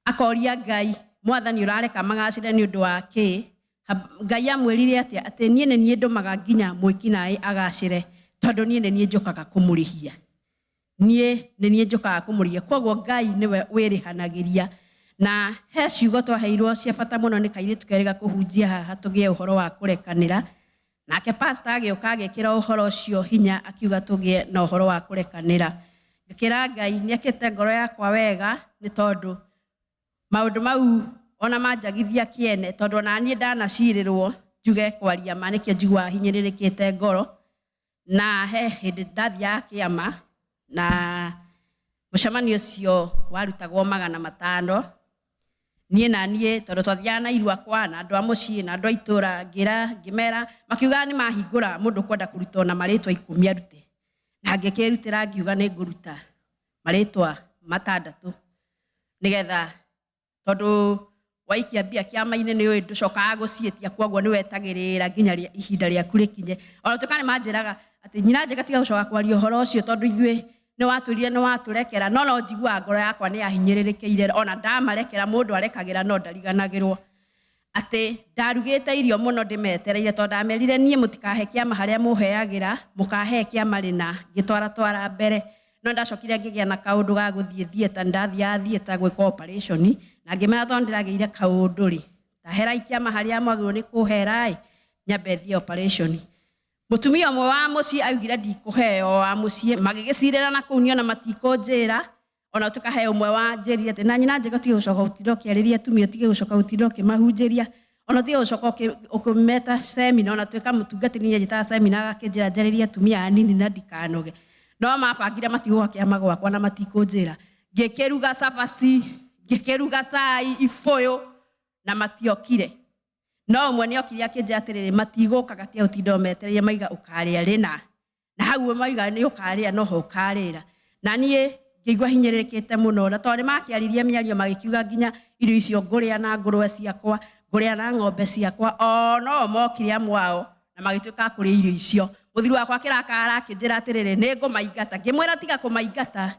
akoria Ngai, mwathani ũrareka magacĩre nĩ ũndũ wa kĩ? Ngai amwĩrire atĩa? Atĩ niĩ nĩ niĩ ndũmaga nginya mwĩkinaĩ agacĩre, tondũ niĩ nĩ niĩ njũkaga kũmũrĩhia. Niĩ nĩ niĩ njũkaga kũmũrĩhia. Koguo Ngai nĩwe wĩrĩhanagĩria. Na he ciugo twaheirwo cia bata mũno nĩ kairĩtu kerĩga kũhunjia haha tũgĩe ũhoro wa kũrekanĩra. Nake pastor agĩũka agĩkĩra ũhoro ũcio hinya akiuga tũgĩe na ũhoro wa kũrekanĩra. Ngĩkĩra Ngai nĩekĩte ngoro yakwa wega nĩ tondũ maũndũ mau ona manjagithia kĩene, tondũ ona niĩ ndanacirĩrwo njuge kwaria ma nĩkĩo njiguaga hinyĩrĩrĩkĩte ngoro. Na he hĩndĩ ndathiaga kĩama na mũcemanio ũcio warutagwo 500. Niĩ na niĩ tondũ twathiaga na irua kwa na andũ a mũciĩ na andũ a itũũra, ngĩra ngĩmera makiuga nĩ mahingũra mũndũ kwenda kũruta ona marĩtwa 10 arute, na ngĩkĩrutĩra ngiuga nĩ ngũruta marĩtwa 6 nĩgetha tondũ waikia mbia kĩama-inĩ nĩ ũĩ ndũcokaga gũciĩtia, koguo nĩ wetagĩrĩra nginya ihinda rĩaku rĩkinye. Ona tuĩka nĩ manjĩraga atĩ nyina njega tiga gũcoka kwaria ũhoro ũcio tondũ ithuĩ nĩ watwĩrire nĩ watũrekera, no no njiguaga ngoro yakwa nĩ yahinyĩrĩrĩkĩire. Ona ndamarekera mũndũ arekagĩra no ndariganagĩrwo. Atĩ ndarugĩte irio mũno ndĩmetereire tondũ ndamerire niĩ mũtikahe kĩama harĩa mũheagĩra, mũkahe kĩama rĩna, ngĩtwaratwara mbere. No ndacokire ngĩgĩa na kaũndũ ga gũthiĩ theatre, ndathiaga theatre gwĩka operation, na ngĩmera tondũ ndĩragĩire kaũndũ rĩ, taherai kĩama harĩa mwagĩrĩirwo nĩ kũhera ĩ, nyambe thiĩ operation. Mũtumia ũmwe wa mũciĩ augire ndikũheo wa mũciĩ, magĩgĩcirĩra na kũu niona matikũnjĩra. Ona tukahe ũmwe wa njĩrire atĩ na nyina njega ũtige gũcoka gũtinda ũkĩarĩria atumia, ũtige gũcoka gũtinda ũkĩmahunjĩria, ona ũtige gũcoka ũkĩmeta seminar. Ona tuĩka mũtungatĩri nĩ anjĩtaga seminar agakĩnjĩra njarĩrie atumia anini na ndikanoge. No mabangire matigũka kĩama gwakwa na matikũnjĩra. Ngĩkĩruga cabaci, ngĩkĩruga cai, ibũyũ na matiokire. No ũmwe nĩ okire akĩnjĩra atĩrĩrĩ, matigũkaga tiga ũtinda ũmetereire maiga ũkarĩa rĩna. Na hau maiga nĩ ũkarĩa no ho ũkarĩra. Na niĩ ngĩigua hinyĩrĩrĩkĩte mũno, na tondũ nĩ makĩaririe mĩario magĩkiuga nginya irio icio ngũrĩa na ngũrwe ciakwa, ngũrĩa na ng'ombe ciakwa, o no mokire amwe ao na magĩtuĩka a kũrĩa irio icio. Mũthuri wakwa akĩrakara akĩnjĩra atĩrĩrĩ, nĩ ngũmaingata. Ngĩmwĩra tiga kũmaingata.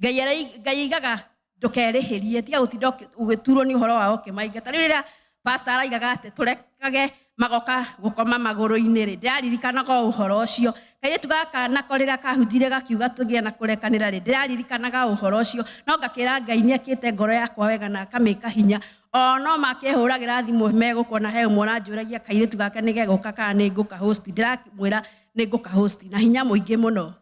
Ngai aigaga ndũkerĩhĩrie, tiga gũtinda ũgĩturwo nĩ ũhoro wao ũkĩmaingata. Rĩu rĩrĩa pastor araigaga atĩ tũrekage magoka gũkoma magũrũ-inĩ rĩ, ndĩraririkanaga o ũhoro ũcio. Kairĩtu gaka nako rĩrĩa kahunjire gakiuga tũgĩe na kũrekanĩra rĩ, ndĩraririkanaga ũhoro ũcio. No ngakĩra Ngai nĩ akĩte ngoro yakwa wega na akamĩka hinya. O no makĩhũragĩra thimũ megũkona he ũmwe ũranjũragia kairĩtu gake nĩ gegũka kana nĩ ngũka host. Ndĩramwĩra nĩ ngũka host na hinya mũingĩ mũno,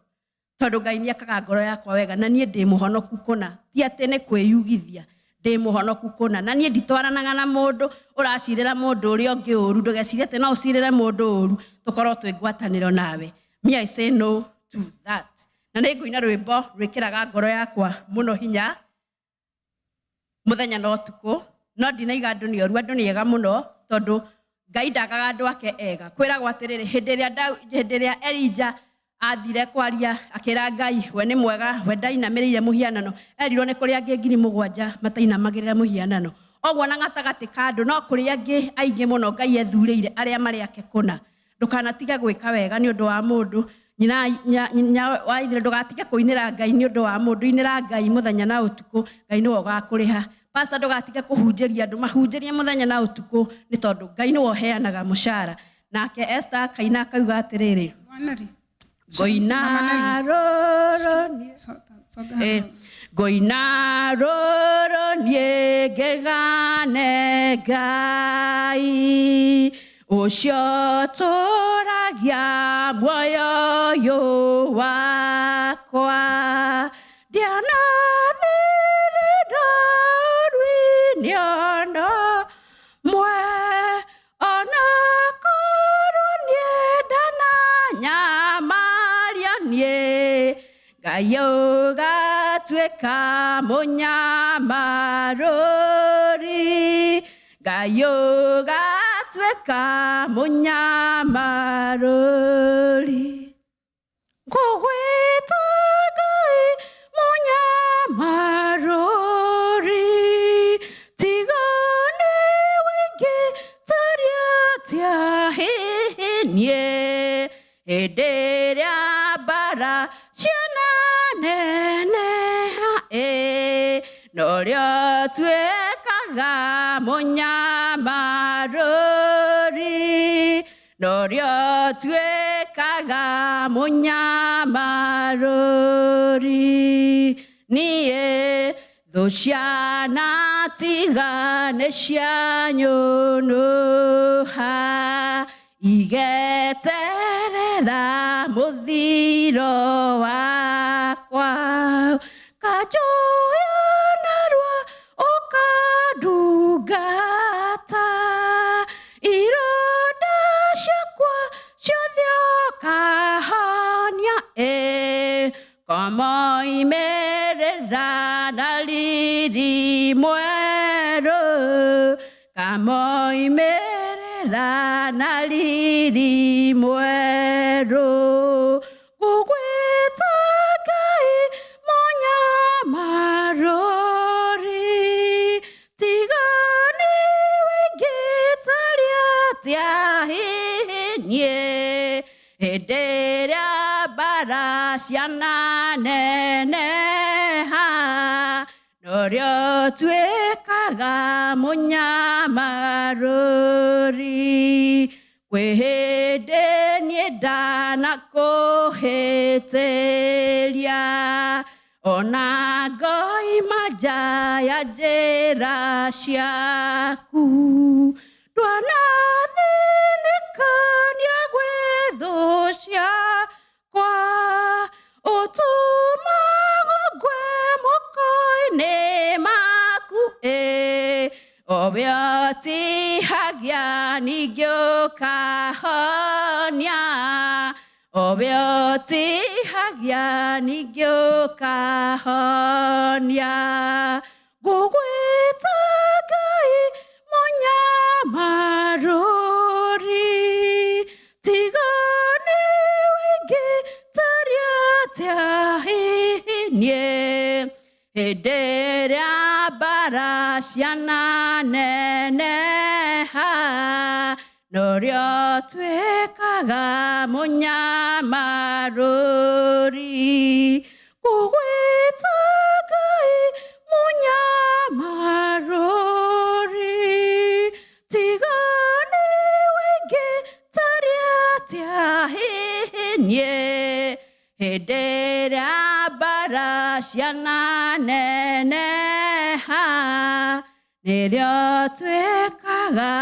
tondũ Ngai nĩ akaga ngoro yakwa wega na niĩ ndĩ mũhonoku kũna. Ti atĩ nĩ kwĩyugithia, ndĩ mũhonoku kũna. Na niĩ nditwaranaga na mũndũ ũracirĩra mũndũ ũrĩa ũngĩ ũru. Ndũgecirie atĩ no ũcirĩre mũndũ ũru tũkorwo twĩ ngwatanĩro nawe. Me, I say no to that. Na nĩ ngũina rwĩmbo rwĩkĩraga ngoro yakwa mũno hinya mũthenya na ũtukũ. No ndinaiga andũ nĩ oru, andũ nĩ ega mũno, tondũ Ngai ndagaga andũ ake ega. Kwĩragwo atĩrĩrĩ, hĩndĩ ĩrĩa Elijah Athire kwaria akĩra Ngai we nĩ mwega, we ndainamĩrĩire mũhianano. Erirwo nĩ kũrĩ angĩ 7,000 matainamagĩrĩra mũhianano. Oguo na gatagatĩ ka andũ no kũrĩ angĩ aingĩ mũno Ngai ethurĩire arĩa marĩ ake kũna. Ndũkanatige gwĩka wega nĩ ũndũ wa mũndũ. Nyina wa ithe ndũgatige kũinĩra Ngai nĩ ũndũ wa mũndũ. Inĩra Ngai mũthenya na ũtukũ, Ngai nĩwe ũgakũrĩha. Pastor ndũgatige kũhunjĩria andũ, mahunjĩrie mũthenya na ũtukũ nĩ tondũ Ngai nĩwe ũheanaga mũcara. Nake Esther akaina akauga atĩrĩrĩ, ngoina rũrũ niĩ ngoina rũrũ niĩ ngegane Ngai ũcio tũragia muoyo ũyũ wakwa. Ndianathirĩra ũrui-inĩ ona mwe, ona korwo niĩ ndananyamaria niĩ, Ngai ũgatuĩka mũnyamarũri, Ngai ũgatuĩka mũnyamarũri. Ngũgwĩta Ngai mũnyamarũri, tiga nĩ wĩngĩtaria atĩa hihi niĩ, hĩndĩ ĩrĩa mbara ciana neneha ĩ, norĩo tuĩkaga mũnyamarũri, norĩo tuĩkaga mũnyamarũri. Niĩ thũ ciana tiga nĩ cianyũnũha, igeterera mũthiro wakwa. Kanjũya narua ũkandungata, ironda ciakwa ciothe ũkahonia ĩ, kamoimĩrĩra na riri mwerũ, kamoimĩrĩra na riri mwerũ. Ngũgwĩta Ngai mũnyamarũri, tiga nĩ wĩngĩtaria atĩa hihi niĩ, hĩndĩ ĩrĩa mbara ciana neneha, norĩo tuĩkaga mũnyamarũri. Kwĩ hĩndĩ niĩ ndanakũhĩtĩria, ona ngoima nja ya njĩra ciaku, ndwanathĩnĩkania gwĩ thũ ciakwa, ũtũmaga ngwe moko-inĩ maku ĩ, owe ũtihagia ningĩ ũkahonia, owe ũtihagia ningĩ ũkahonia. Ngũgwĩta Ngai mũnyamarũri, tiga nĩ wĩngĩtaria atĩa hihi niĩ, hĩndĩ ĩrĩa mbara ciana neneha, norĩo tuĩkaga mũnyamarũri. Ngũgwĩta Ngai mũnyamarũri, tiga nĩ wĩngĩtaria atĩa hihi niĩ, hĩndĩ ĩrĩa mbara ciana neneha, nĩrĩo tuĩkaga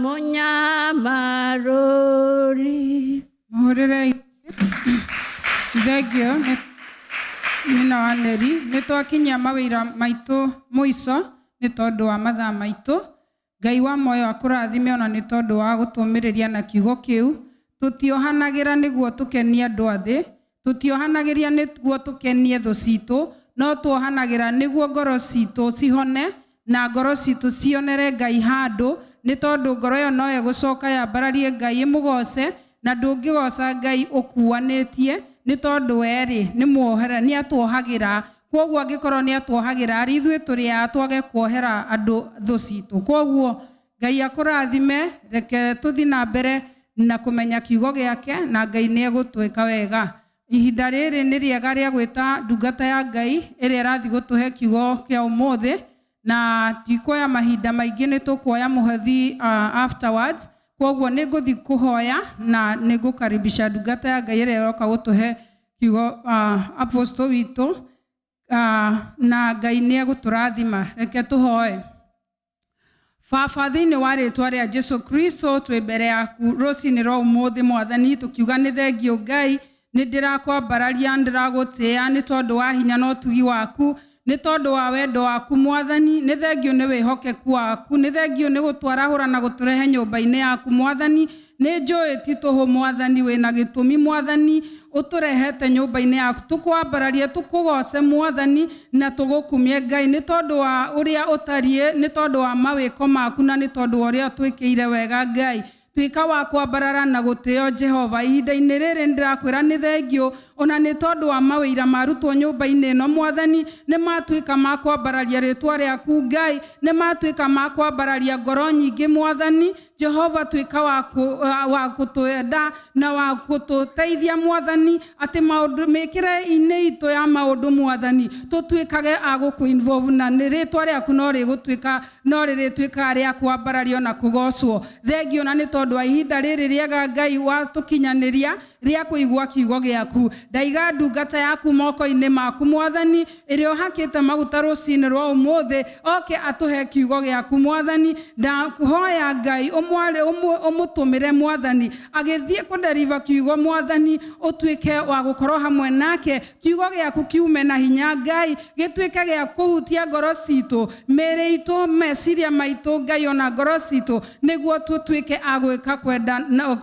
mũnyamarũri. Mũhũrĩre thengio nĩ nyina wa Neri. Nĩ twakinyia mawĩra maitũ mũico nĩ tondũ wa mathaa maitũ. Ngai wa muoyo akũrathime ona nĩ tondũ wa gũtũmĩrĩria na kiugo kĩu. Tũtiohanagĩra nĩguo tũkenie andũ a thĩ, tũtiohanagĩria nĩguo tũkenie thũ citũ, no tuohanagĩra nĩguo ngoro citũ cihone na ngoro citũ cionere Ngai handũ, nĩ tondũ ngoro ĩyo no ĩgũcoka yambararie Ngai ĩmũgoce, na ndũngĩgoca Ngai ũkuanĩtie. Nĩ tondũ we-rĩ nĩ muohera, nĩ atuohagĩra. Kwoguo angĩkorwo nĩ atuohagĩra rĩ, ithuĩ tũrĩ a twage kuohera andũ thũ citũ? Kwoguo Ngai akũrathime, reke tũthiĩ na mbere na kũmenya kiugo gĩake, na Ngai nĩ egũtwĩka wega. Ihinda rĩrĩ nĩ rĩega rĩa gwĩta ndungata ya Ngai ĩrĩa ĩrathiĩ gũtũhe kiugo kĩa ũmũthĩ, na tikuoya mahinda maingĩ, nĩ tũkuoya mũhothi afterwards. Kwoguo nĩ ngũthiĩ kũhoya na nĩ ngũkaribisha ndungata ya Ngai ĩrĩa ĩroka gũtũhe kiugo, apostle witũ, na Ngai nĩ egũtũrathima. Reke tũhoe. Baba, thĩinĩ wa rĩtwa rĩa Jesu Kristo, twĩ mbere yaku rũcinĩ rwa ũmũthĩ, Mwathani, tũkiuga nĩ thengio. Ngai, nĩ ndĩrakwambararia, nĩ ndĩragũtĩĩa nĩ tondũ wa hinya na ũtugi waku, nĩ tondũ wa wendo waku. Mwathani, nĩ thengio nĩ wĩhokeku waku, nĩ thengio nĩ gũtwarahũra na gũtũrehe nyũmba-inĩ yaku. Mwathani, nĩ njũĩ ti tũhũ. Mwathani, wĩna gĩtũmi, Mwathani, ũtũrehete nyũmba-inĩ yaku. Tũkwambararie, tũkũgoce, Mwathani, na tũgũkumie, Ngai, nĩ tondũ wa ũrĩa ũtariĩ, nĩ tondũ wa mawĩko maku, na nĩ tondũ wa ũrĩa twĩkĩire wega. Ngai, tuĩka wa kwambarara na gũtĩo. Jehova, ihinda-inĩ rĩrĩ nĩndĩrakwĩra nĩ thengio ona nĩ tondũ wa mawĩira marutwo nyũmba-inĩ ĩno. Mwathani, nĩ matuĩka ma kwambararia rĩtwa rĩaku. Ngai, nĩ matuĩka ma kwambararia ngoro nyingĩ. Mwathani Jehova, tuĩka wa gũtwenda na wa gũtũteithia, Mwathani, atĩ maũndũ mĩkĩre-inĩ itũ ya maũndũ, Mwathani, tũtuĩkage a gũkũ involve na nĩ rĩtwa rĩaku no rĩgũtuĩka, no rĩrĩtuĩkaga rĩa kwambarario na kũgocwo. Thengio na nĩ tondũ wa ihinda rĩrĩ rĩega, Ngai, watũkinyanĩria rĩa kũigua kiugo gĩaku. Ndaiga ndungata yaku moko-inĩ maku, Mwathani, ĩrĩa ũhakĩte maguta rũcinĩ rwa ũmũthĩ oke atũhe kiugo gĩaku. Mwathani, ndahoya, Ngai, ũmũtũmĩre, Mwathani, agĩthiĩ kũderiva kiugo. Mwathani, ũtuĩke wa gũkorwo hamwe nake, kiugo gĩaku kiume na hinya, Ngai, gĩtuĩke gĩa kũhutia ngoro citũ, mĩĩrĩ itũ, meciria maitũ, Ngai, ona ngoro citũ, nĩguo tũtuĩke a gwĩka kwenda na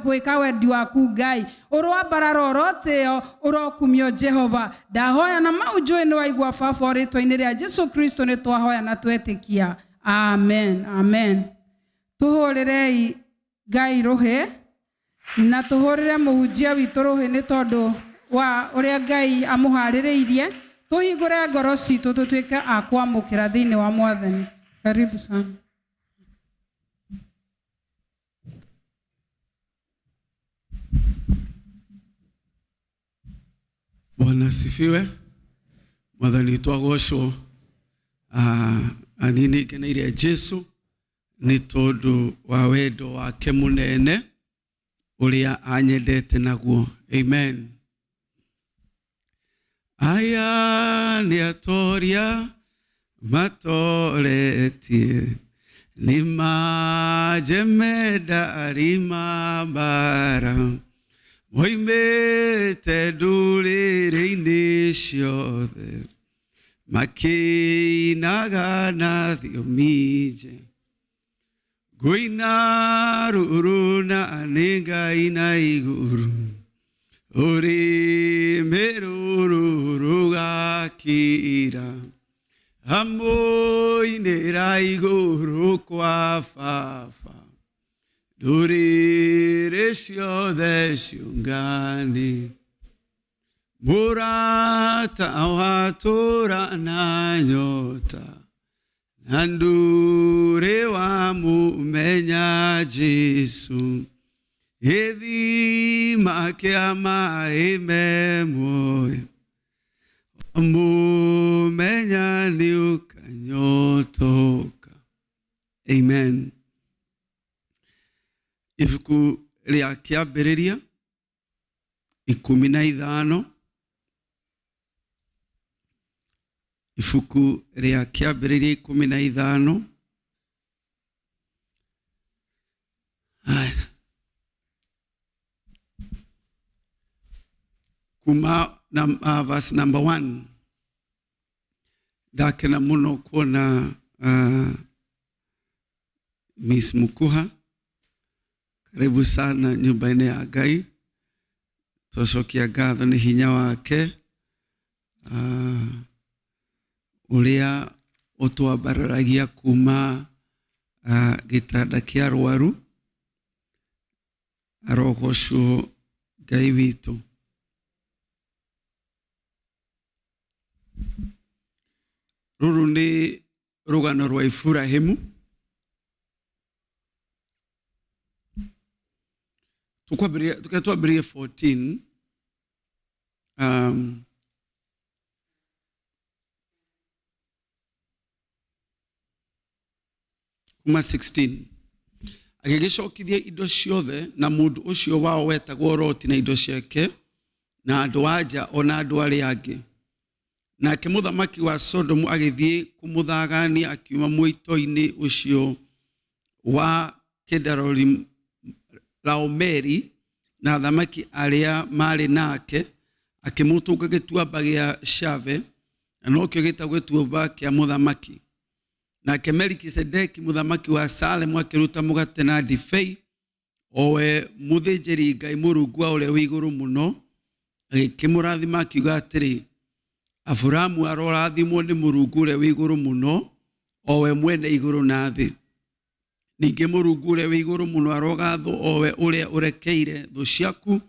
gwĩka wendi waku. Ngai, ũroambarara, ũrotĩo, ũrokumio. Jehova, ndahoya na mau njũĩ nĩ waigua. Baba, rĩtwa-inĩ rĩa Jesu Kristo nĩ twahoya na twetĩkia. Amen, amen. Tũhũrĩrei Ngai rũhĩ na tũhũrĩre mũhunjia witũ rũhĩ nĩ tondũ wa ũrĩa Ngai amũharĩrĩirie. Tũhingũre ngoro citũ, tũtuĩke a kwamũkĩra thĩinĩ wa Mwathani. Karibu sana. Bwana asifiwe. Mwathani witũ agocwo. Niĩ nĩ ngeneire Jesu nĩ tondũ wa wendo wake mũnene ũrĩa anyendete naguo. Amen. Aya nĩ atoria matoretie, nĩ majemedari ma mbara, moimĩte ndũrĩrĩ-inĩ ciothe, makĩinaga na thiomi njerũ. Ngũina rũrũ na nĩngaina igũrũ, rũrĩmĩ rũrũ rũgakira, amũinĩra igũrũ kwa Baba, ndũrĩrĩ ciothe ciũngane. Mũrata watũra na nyota na ndũrĩ wamũmenya Jesu, gĩthima kĩa maĩ me muoyo, wamũmenya nĩ ũkanyotoka. Amen. Ibuku rĩa Kĩambĩrĩria 15, ibuku rĩa Kĩambĩrĩria 15. Haya. Kuma na verse number 1. Ndakena mũno kuona Miss Mukuha, karibu sana nyũmba-inĩ ya Ngai. Twacokia ngatho nĩ hinya wake ũrĩa ũtwambararagia kuma gĩtanda kĩa rwaru. Arogocwo Ngai witũ. Rũrũ nĩ rũgano rwa Iburahimu. Tũkwambĩrĩria, tũke twambĩrĩrie 14. Kuma 16. Agĩgĩcokithia indo ciothe na mũndũ ũcio wao wetagwo Loti na indo ciake na andũ a nja o na andũ arĩa angĩ. Nake mũthamaki wa Sodomu agĩthiĩ kũmũthagania akiuma mwĩto-inĩ ũcio wa Kedorolaomeri na athamaki arĩa maarĩ nake, akĩmũtũnga gĩtuamba gĩa Shave, na nokĩo gĩtagwo gĩtuamba kĩa mũthamaki. Nake Melikisedeki mũthamaki wa Salemu akĩruta mũgate na ndibei, o we mũthĩnjĩri Ngai Mũrungu wa ũrĩa wĩ igũrũ mũno, agĩkĩmũrathima akiuga atĩrĩ, Aburamu arorathimwo nĩ Mũrungu ũrĩa wĩ igũrũ mũno, o we mwene igũrũ na thĩ. Ningĩ Mũrungu ũrĩa wĩ igũrũ mũno arogathwo, o we ũrĩa ũrekeire thũ ciaku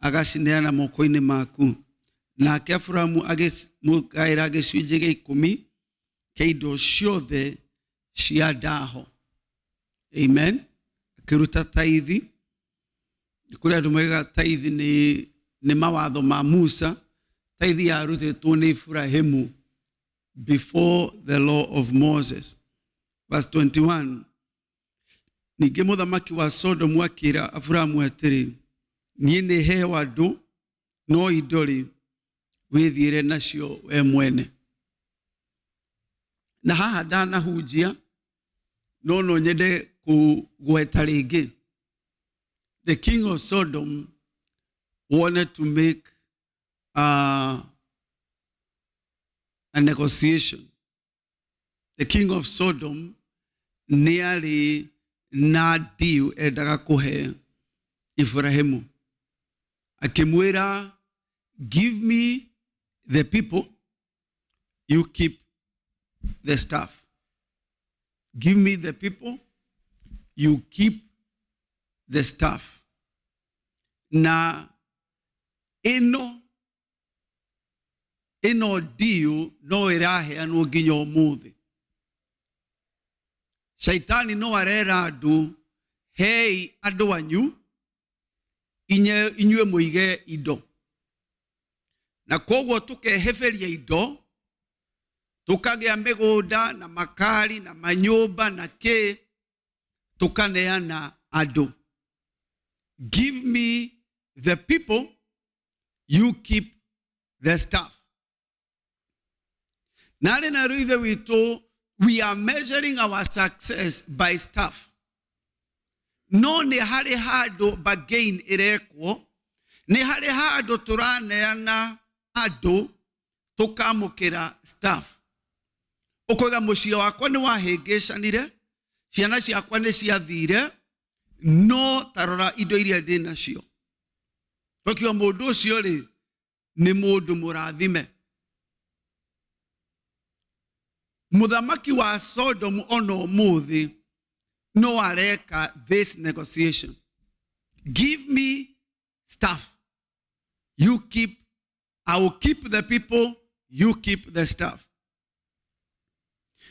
agacineana moko-inĩ maku. Nake Aburamu agĩmũgaĩra gĩcunjĩ gĩa ikũmi kĩa indo ciothe cia ndaho. Amen. Akĩruta taithi. Nĩ kũrĩ andũ moigaga taithi nĩ mawatho ma Musa. Taithi yarutĩtwo nĩ Iburahimu before the law of Moses. Verse 21. Ningĩ mũthamaki wa Sodomu akĩra Aburamu atĩrĩ, niĩ nĩ heo andũ, no indo-rĩ, wĩthiĩre nacio we mwene. Na haha ndanahunjia, no no nyende kũgweta rĩngĩ. The king of Sodom wanted to make a negotiation. The king of Sodom nĩ arĩ na deal endaga kũhe Ibrahimu. Akĩmwĩra, give me the people, you keep the staff. Give me the people, you keep the staff. Na ĩno ĩno deal no ĩraheanwo nginya ũmũthĩ. Shaitani no arera andũ, hei andũ anyu, inyuĩ mũige indo. Na koguo tũkeheberia indo, tũkagĩa mĩgũnda na makari na manyũmba na kĩ, tũkaneana andũ. Give me the people, you keep the staff. Na arĩ na ithe witũ, we are measuring our success by staff. No nĩ harĩ handũ bargain ĩrekwo, nĩ harĩ handũ tũraneana andũ tũkamũkĩra staff. Ũkoiga mũciĩ wakwa nĩ wahĩngĩcanire, ciana ciakwa nĩ ciathire, no tarora indo iria ndĩ nacio. Tokio mũndũ ũcio rĩ, nĩ mũndũ mũrathime. Mũthamaki wa Sodom ona ũmũthĩ no areka this negotiation. Give me staff. You keep, I will keep the people, you keep the staff.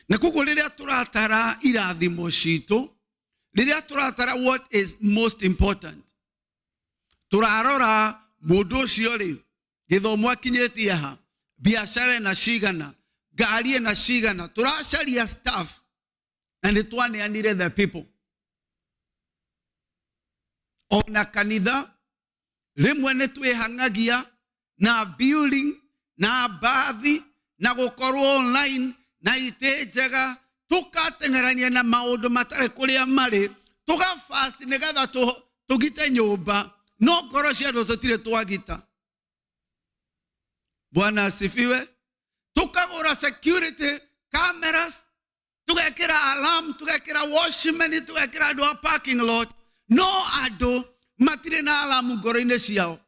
Na koguo rĩrĩa tũratara irathimo citũ, rĩrĩa tũratara what is most important, tũrarora mũndũ ũcio rĩ, gĩthomo akinyĩtie ha, biacara ĩna cigana, ngari ĩna cigana, tũracaria staff na nĩ twaneanire the people. Ona kanitha rĩmwe nĩ twĩhang'agia na building na mbathi na gũkorwo online na itĩ njega, tũkateng'erania na maũndũ matarĩ kũrĩa marĩ, tũgafast nĩgetha tũgite nyũmba, no ngoro cia andũ tũtirĩ twagita. Bwana asifiwe. Tukagũra security cameras, tugekĩra alarm, tugekĩra watchman, tugekĩra andũ a parking lot, no andũ matirĩ na alarm ngoro-inĩ ciao.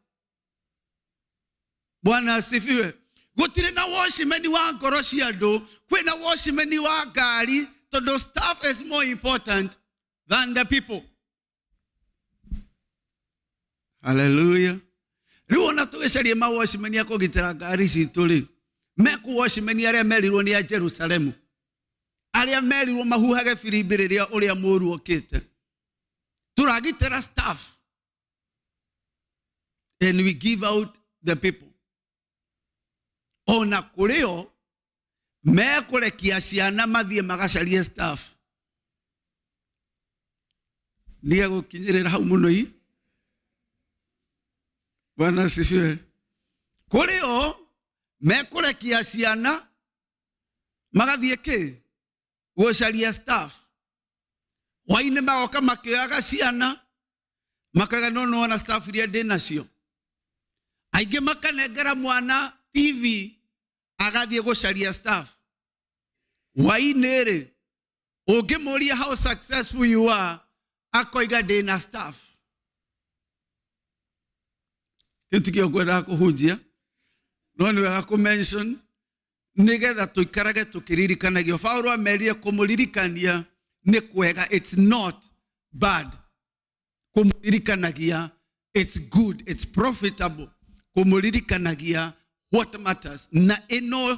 Bwana asifiwe. Gũtirĩ na watchman wa ngoro cia andũ, kwĩna watchman wa ngari, tondũ staff is more important than the people. Hallelujah. Rĩu ona tũgĩcaria ma watchman a kũgitĩra ngari citũ rĩ, Mekũ watchmen arĩa merirwo nĩ a Jerusalemu, arĩa merirwo mahuhage firimbi rĩrĩa ũrĩa mũũru okĩte. Tũragitĩra staff and we give out the people. Ona kũrĩ o mekũrekia ciana mathiĩ magacarie staff. Ndige gũkinyĩrĩra hau mũno i. Bwana asifiwe. Kũrĩ o mekũrekia ciana magathiĩ kĩ gũcaria staff. Hwainĩ magoka makĩoyaga ciana makaga no nĩwona staff iria ndĩ nacio. Aingĩ makanengera mwana TV agathiĩ gũcaria staff. Hwainĩ rĩ ũngĩmũria how successful you are akoiga ndĩ na staff. Kĩu tikĩo ngwendaga kũhunjia no nĩ wega kũ mention nĩgetha tũikarage tũkĩririkanagio. Paulo amerire kũmũririkania nĩ kwega, it's not bad. Kũmũririkanagia it's good, it's profitable. Kũmũririkanagia what matters. Na ĩno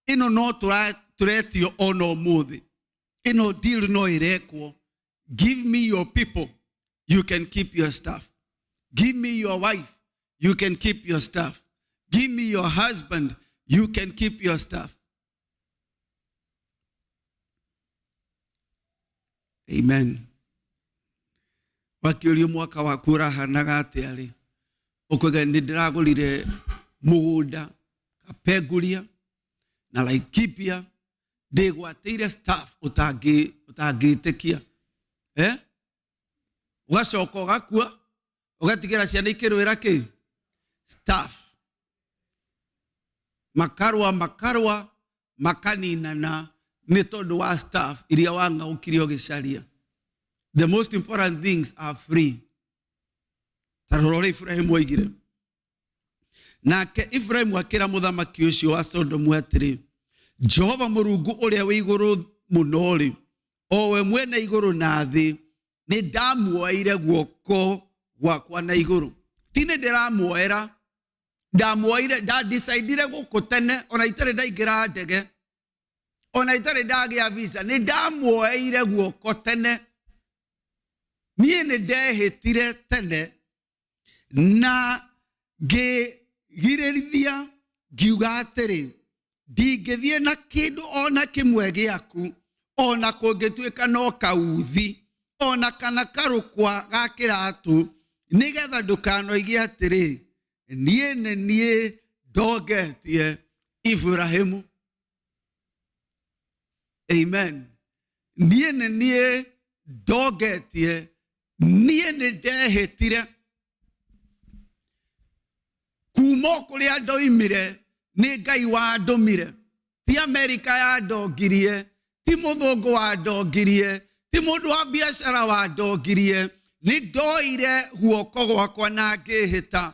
ĩno no tũretio ona ũmũthĩ, ĩno deal no ĩrekwo. Give me your people, you can keep your staff. Give me your wife, you can keep your staff. Give me your husband, you can keep your staff. Amen. Wakĩũrio mwaka waku ũrahanaga atĩa rĩ, ũkoiga nĩ ndĩragũrire mũgũnda Kapenguria na Laikipia, ndĩgwatĩire staff ũtangĩtĩkia. Eh? Ũgacoka ũgakua ũgatigĩra ciana ikĩrũĩra kĩ staff, makarũa makarũa makaninana nĩ tondũ wa staff iria wang'aũkire ũgĩcaria. The most important things are free. Ta rora ũrĩa Ibrahimu oigire. Nake Ibrahimu akĩra mũthamaki ũcio wa Sodomu atĩrĩ, Jehova Mũrungu ũrĩa wĩ igũrũ mũno-rĩ, o we mwene igũrũ na thĩ, nĩ ndamuoeire guoko gwakwa na igũrũ. Ti nĩ ndĩramuoera, ndamuoire, ndadecidire gũkũ tene, ona itarĩ ndaingĩra ndege, ona itarĩ ndagĩa visa, nĩ ndamuoeire guoko tene. Niĩ nĩ ndehĩtire tene na ngĩgirĩrithia ngiuga atĩrĩ, ndingĩthiĩ na kĩndũ ona kĩmwe gĩaku, ona kũngĩtuĩka no kauthi, ona kana karũkwa ga kĩratũ, nĩgetha ndũkanoige atĩrĩ, niĩ nĩ niĩ ndongetie Iburahĩmu. Amen. Niĩ nĩ niĩ ndongetie, niĩ nĩ ndehĩtire kuma o kũrĩa ndoimire, nĩ Ngai wandũmire. Ti Amerika yandongirie, ti mũthũngũ wandongirie, ti mũndũ wa biacara wandongirie. Nĩ ndoire guoko gwakwa na ngĩhĩta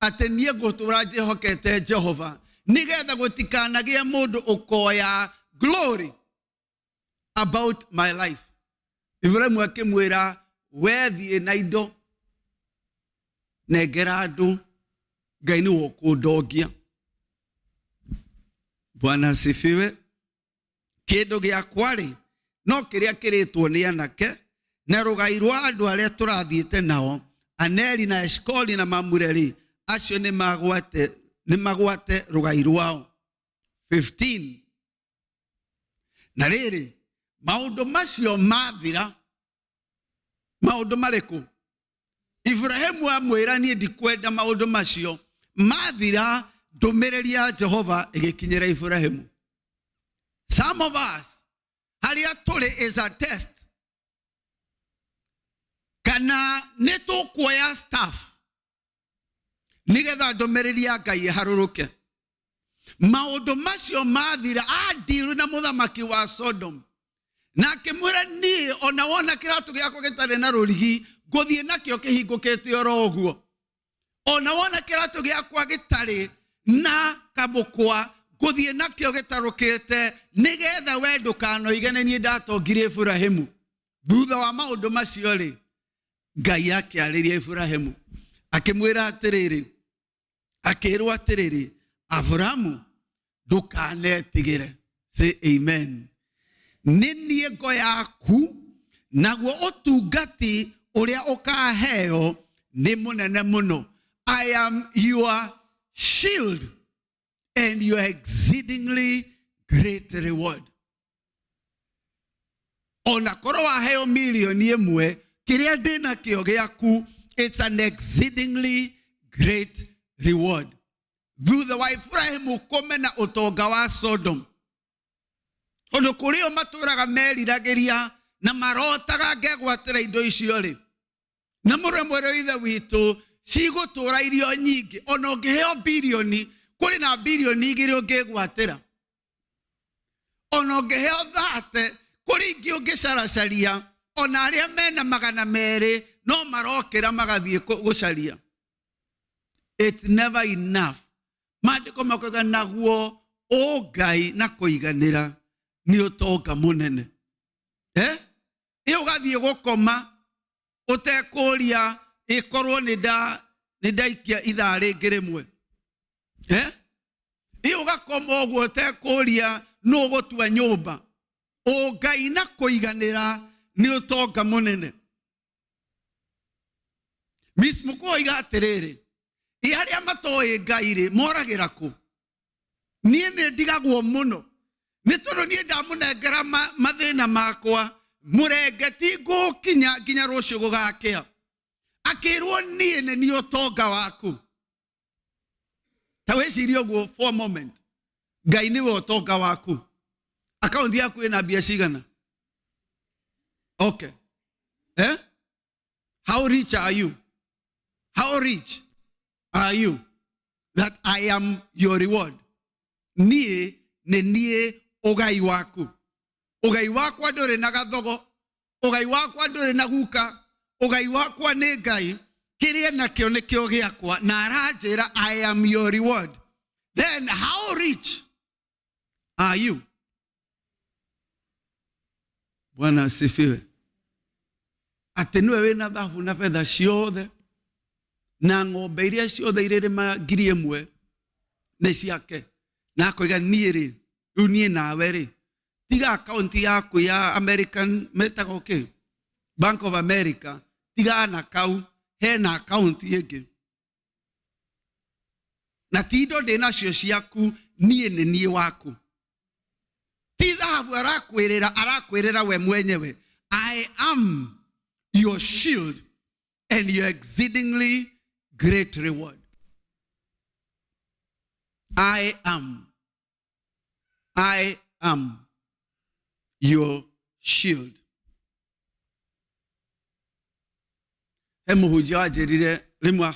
atĩ niĩ ngũtũra njĩhokete Jehova, nĩgetha gũtikanagĩe mũndũ ũkoya glory about my life. Ibrahimu akĩmwĩra, we thiĩ na indo, nengera andũ, Ngai nĩwe ũkũndongia. Bwana asifiwe. Kĩndũ gĩakwa rĩ, no kĩrĩa kĩrĩtwo nĩ anake, na rũgai rwa andũ arĩa tũrathiĩte nao, Aneri na Eshikoli na Mamure rĩ, acio nĩ magwate rũgai rwao. 15. Na rĩrĩ, maũndũ macio mathira, maũndũ marĩkũ? Ibrahimu amwĩra niĩ ndikwenda maũndũ macio mathira, ndũmĩrĩri ya Jehova ĩgĩkinyĩra Ibrahimu. Some of us, harĩa tũrĩ is a test. Kana nĩ tũkuoya staff nĩgetha ndũmĩrĩri ya Ngai ĩharũrũke. Maũndũ macio mathira, andiru na mũthamaki wa Sodom, na akĩmwĩra niĩ ona wona kĩratũ gĩakwa gĩtarĩ na rũrigi, ngũthiĩ nakĩo kĩhingũkĩte oro ũguo. Ona wona kĩratũ gĩakwa gĩtarĩ na kamũkwa, ngũthiĩ nakĩo gĩtarũkĩte, nĩgetha we ndũkanoige nĩ niĩ ndatongire Iburahĩmu. Thutha wa maũndũ macio rĩ, Ngai akĩarĩria Iburahĩmu akĩmwĩra atĩrĩrĩ, akĩrwo atĩrĩrĩ, Aburamu, Ndũkanetigĩre. Say amen. Nĩ niĩ ngo yaku, naguo ũtungati ũrĩa ũkaheo nĩ mũnene mũno. I am your shield and your exceedingly great reward. Ona korwo waheo milioni ĩmwe, kĩrĩa ndĩ nakĩo gĩaku, it's an exceedingly great reward. Thutha wa Iburahimu kũmena ũtonga wa Sodom, tondũ kũrĩ o matũraga meriragĩria na marotaga ngegwatĩra indo icio rĩ, na mũrũ mwĩrĩ wa ithe witũ cigũtũra irio nyingĩ. Ona ũngĩheo bilioni, kũrĩ na bilioni 2 ũngĩgwatĩra. Ona ũngĩheo 30, kũrĩ ingĩ ũngĩcaracaria. Ona arĩa mena 200 no marokĩra magathiĩ gũcaria. It's never enough. Maandĩko makoiga naguo ũngai na kũiganĩra nĩ ũtonga mũnene. Eh? Ĩ ũgathiĩ gũkoma ũtekũria ĩkorwo nĩ ndaikia ithaa rĩngĩ rĩmwe. Eh? Ĩ ũgakoma ũguo ũtekũria nũ ũgũtua nyũmba. Ũngai na kũiganĩra nĩ ũtonga mũnene. Miss Mũkũũ oiga atĩrĩrĩ, ĩ arĩa matoĩ Ngai rĩ moragĩra kũ? Niĩ nĩ ndigagwo mũno nĩ tondũ niĩ ndamũnengera mathĩna makwa, mũrenge ti ngũkinya nginya rũciũ gũgakĩa. Akĩrwo niĩ nĩ niĩ ũtonga waku. Ta wĩcirie ũguo for a moment, Ngai nĩwe ũtonga waku. Akaunti yaku ĩna mbia cigana? Okay. Eh? How rich are you? How rich are you that I am your reward? Niĩ nĩ niĩ ũgai waku. Ũgai wakwa ndũrĩ na gathogo, ũgai wakwa ndũrĩ na guka, ũgai wakwa nĩ Ngai. Kĩrĩa nakĩo nĩkĩo gĩakwa, na aranjĩra I am your reward. Then how rich are you? Bwana asifiwe. Atĩ nĩwe wĩna thahabu na betha ciothe na ng'ombe iria ciothe irĩrĩma 1000 nĩ ciake, na akoiga niĩ rĩ, rĩu niĩ nawe rĩ, tiga akaunti yaku ya American metagwo kĩ, Bank of America, tiga na kau, hena akaunti ĩngĩ na ti indo ndĩ nacio ciaku, niĩ nĩ niĩ waku. Ti thahabu arakwĩrĩra, arakwĩrĩra we mwenyewe, I am your shield and your exceedingly great reward. I am, I am your shield. He mũhunjia wanjĩrire rĩmwe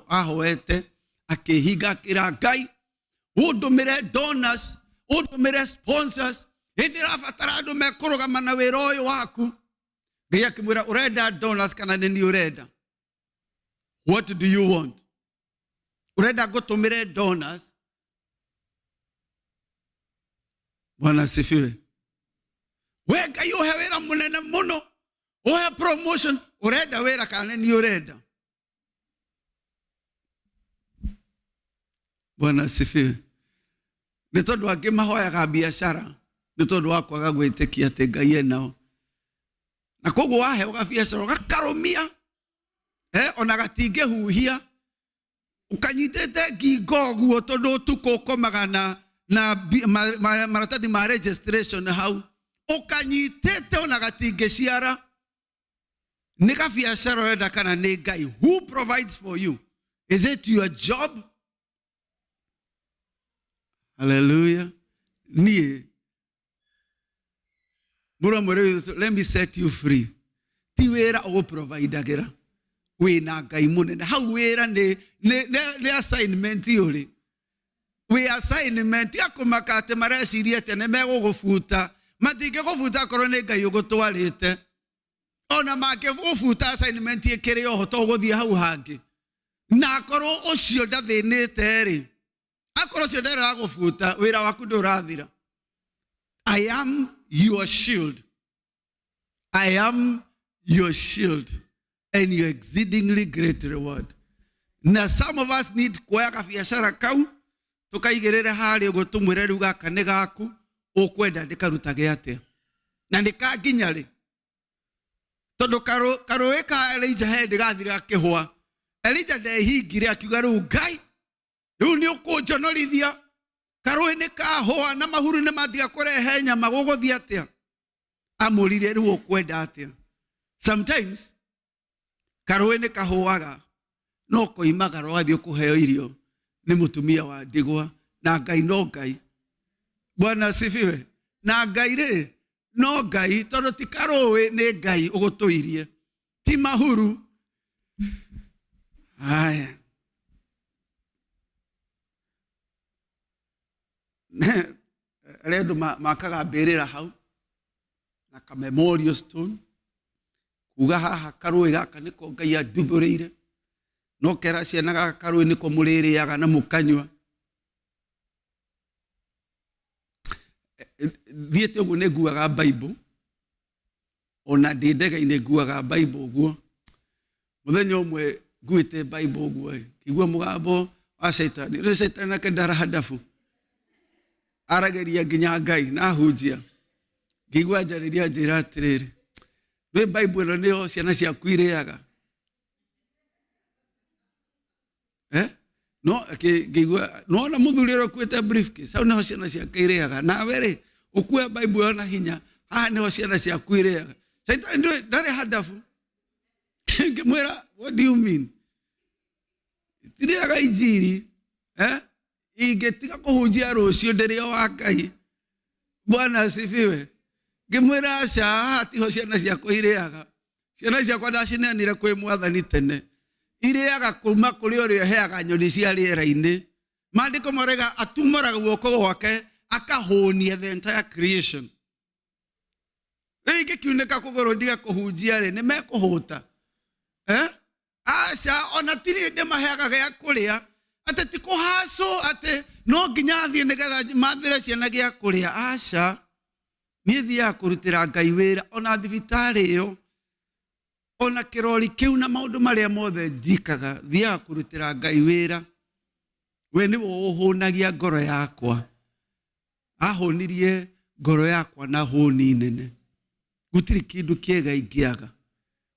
ahoete akĩhinga akĩra Ngai, ũndũmĩre donors, ũndũmĩre sponsors, hĩndĩ ĩrabatara andũ mekũrũgama na wĩra ũyũ waku. Ngai akĩmwĩra, ũrenda donors kana nĩ niĩ ũrenda? What do you want? Urenda ngũtũmĩre donors? Bwana asifiwe. We Ngai ũhe wĩra mũnene mũno, ũhe promotion, ũrenda wĩra kana nĩ ũrenda? Bwana asifiwe. Nĩ tondũ angĩ mahoyaga biacara nĩ tondũ wa kwaga gwĩtĩkia atĩ Ngai enao, na koguo waheo gabiacara ũgakarũmia, ona gatingĩhuhia, ũkanyitĩte ngingo ũguo, tondũ ũtukũ ũkomaga na maratathi ma registration hau ũkanyitĩte, ona gatingĩciara. Nĩ gabiacara ũrenda kana nĩ Ngai? Who provides for you? Is it your job? Hallelujah. Niĩ mũrũ mwĩrĩ witũ, let me set you free. Ti wĩra ũgũprovidagĩra, wĩna Ngai mũnene hau. Wĩra nĩ assignment, ũrĩ wĩ assignment ya kũmaka atĩ mareciria atĩ nĩ megũgũbuta. Matingĩgũbuta akorwo nĩ Ngai ũgũtwarĩte. Ona mangĩgũbuta, assignment ĩkĩrĩ oho, to gũthiĩ hau hangĩ. Na akorwo ũcio ndathĩnĩte rĩ, akorwo ũcio ndaragũbuta, wĩra waku ndũrathira. I am your shield. I am your shield and your exceedingly great reward. Na some of us need kuoya gabiacara kau. Tũkaigĩrĩre harĩa ũguo tũmwĩre rĩu gaka nĩ gaku, ũkwenda ndĩkarutage atĩa? Na nĩ ka nginya rĩ? Tondũ karũĩ ka Elijah he ndĩgathira gakĩhũa. Elijah ndehingire akiuga rĩu Ngai, rĩu nĩ ũkũnjonorithia, karũĩ nĩ kahũa na mahuru nĩ matiga kũrehe nyama, gũgũthiĩ atĩa? Amũririe rĩu ũkwenda atĩa? Sometimes karũĩ nĩ kahũaga no koimaga rwathiĩ kũheo irio nĩ mũtumia wa ndigwa, na Ngai no Ngai. Bwana asifiwe. Na Ngai rĩ no Ngai, tondũ ti karũĩ nĩ Ngai ũgũtũirie, ti mahuru. Haya, arĩa andũ makaga mbĩrĩra hau na ka memorial stone kuga haha karũĩ gaka nĩko Ngai anduthũrĩire, no kera ciana gaka karũĩ nĩko mũrĩrĩaga na mũkanyua. Thiĩte ũguo nĩ nguaga Bible, ona ndĩ ndege-inĩ nguaga Bible ũguo. Mũthenya ũmwe nguĩte Bible ũguo ĩ, ngĩigua mũgambo wa caitani. Rĩu caitani nake ndarahadabu aragĩria nginya Ngai na ahunjia. Ngĩigua njarĩria njĩra atĩrĩrĩ, nĩ Bible ĩno nĩyo ciana ciaku irĩaga? Eh? No ngĩigua nona mũthuri ũrĩa ũkuĩte briefcase hau nĩho ciana ciake irĩaga, nawe rĩ ũkue Bible ĩyo na hinya, haha nĩho ciana ciaku irĩaga. Caitani ndarĩ handabu. Ngĩmwĩra, what do you mean? Itirĩaga injiri, eh? Ingĩtiga kũhunjia rũciũ ndĩrĩ o wa Ngai. Bwana asifiwe. Ngĩmwĩra aca, haha tiho ciana ciakwa irĩaga. Ciana ciakwa ndacineanire kwĩ Mwathani tene. Irĩaga kuma kũrĩ ũrĩa ũheaga nyoni cia rĩera-inĩ. Maandĩko marega atumũraga guoko gwake akahũnia the entire creation. Rĩu ingĩkiunĩka kũgũrũ ndige kũhunjia rĩ, nĩ mekũhũta? Eh? Aca, ona tiri ndĩmaheaga gĩa kũrĩa, atĩ ti kũhacũ atĩ no nginya thiĩ nĩgetha mathĩre ciana gĩa kũrĩa. Aca, niĩ thiaga kũrutĩra Ngai wĩra, ona thibitarĩ ĩyo, ona kĩrori kĩu na maũndũ marĩa mothe njikaga, thiaga kũrutĩra Ngai wĩra. We nĩwe ũhũnagia ngoro yakwa. Ahũnirie ngoro yakwa na hũni nene. Gũtirĩ kĩndũ kĩega ingĩaga.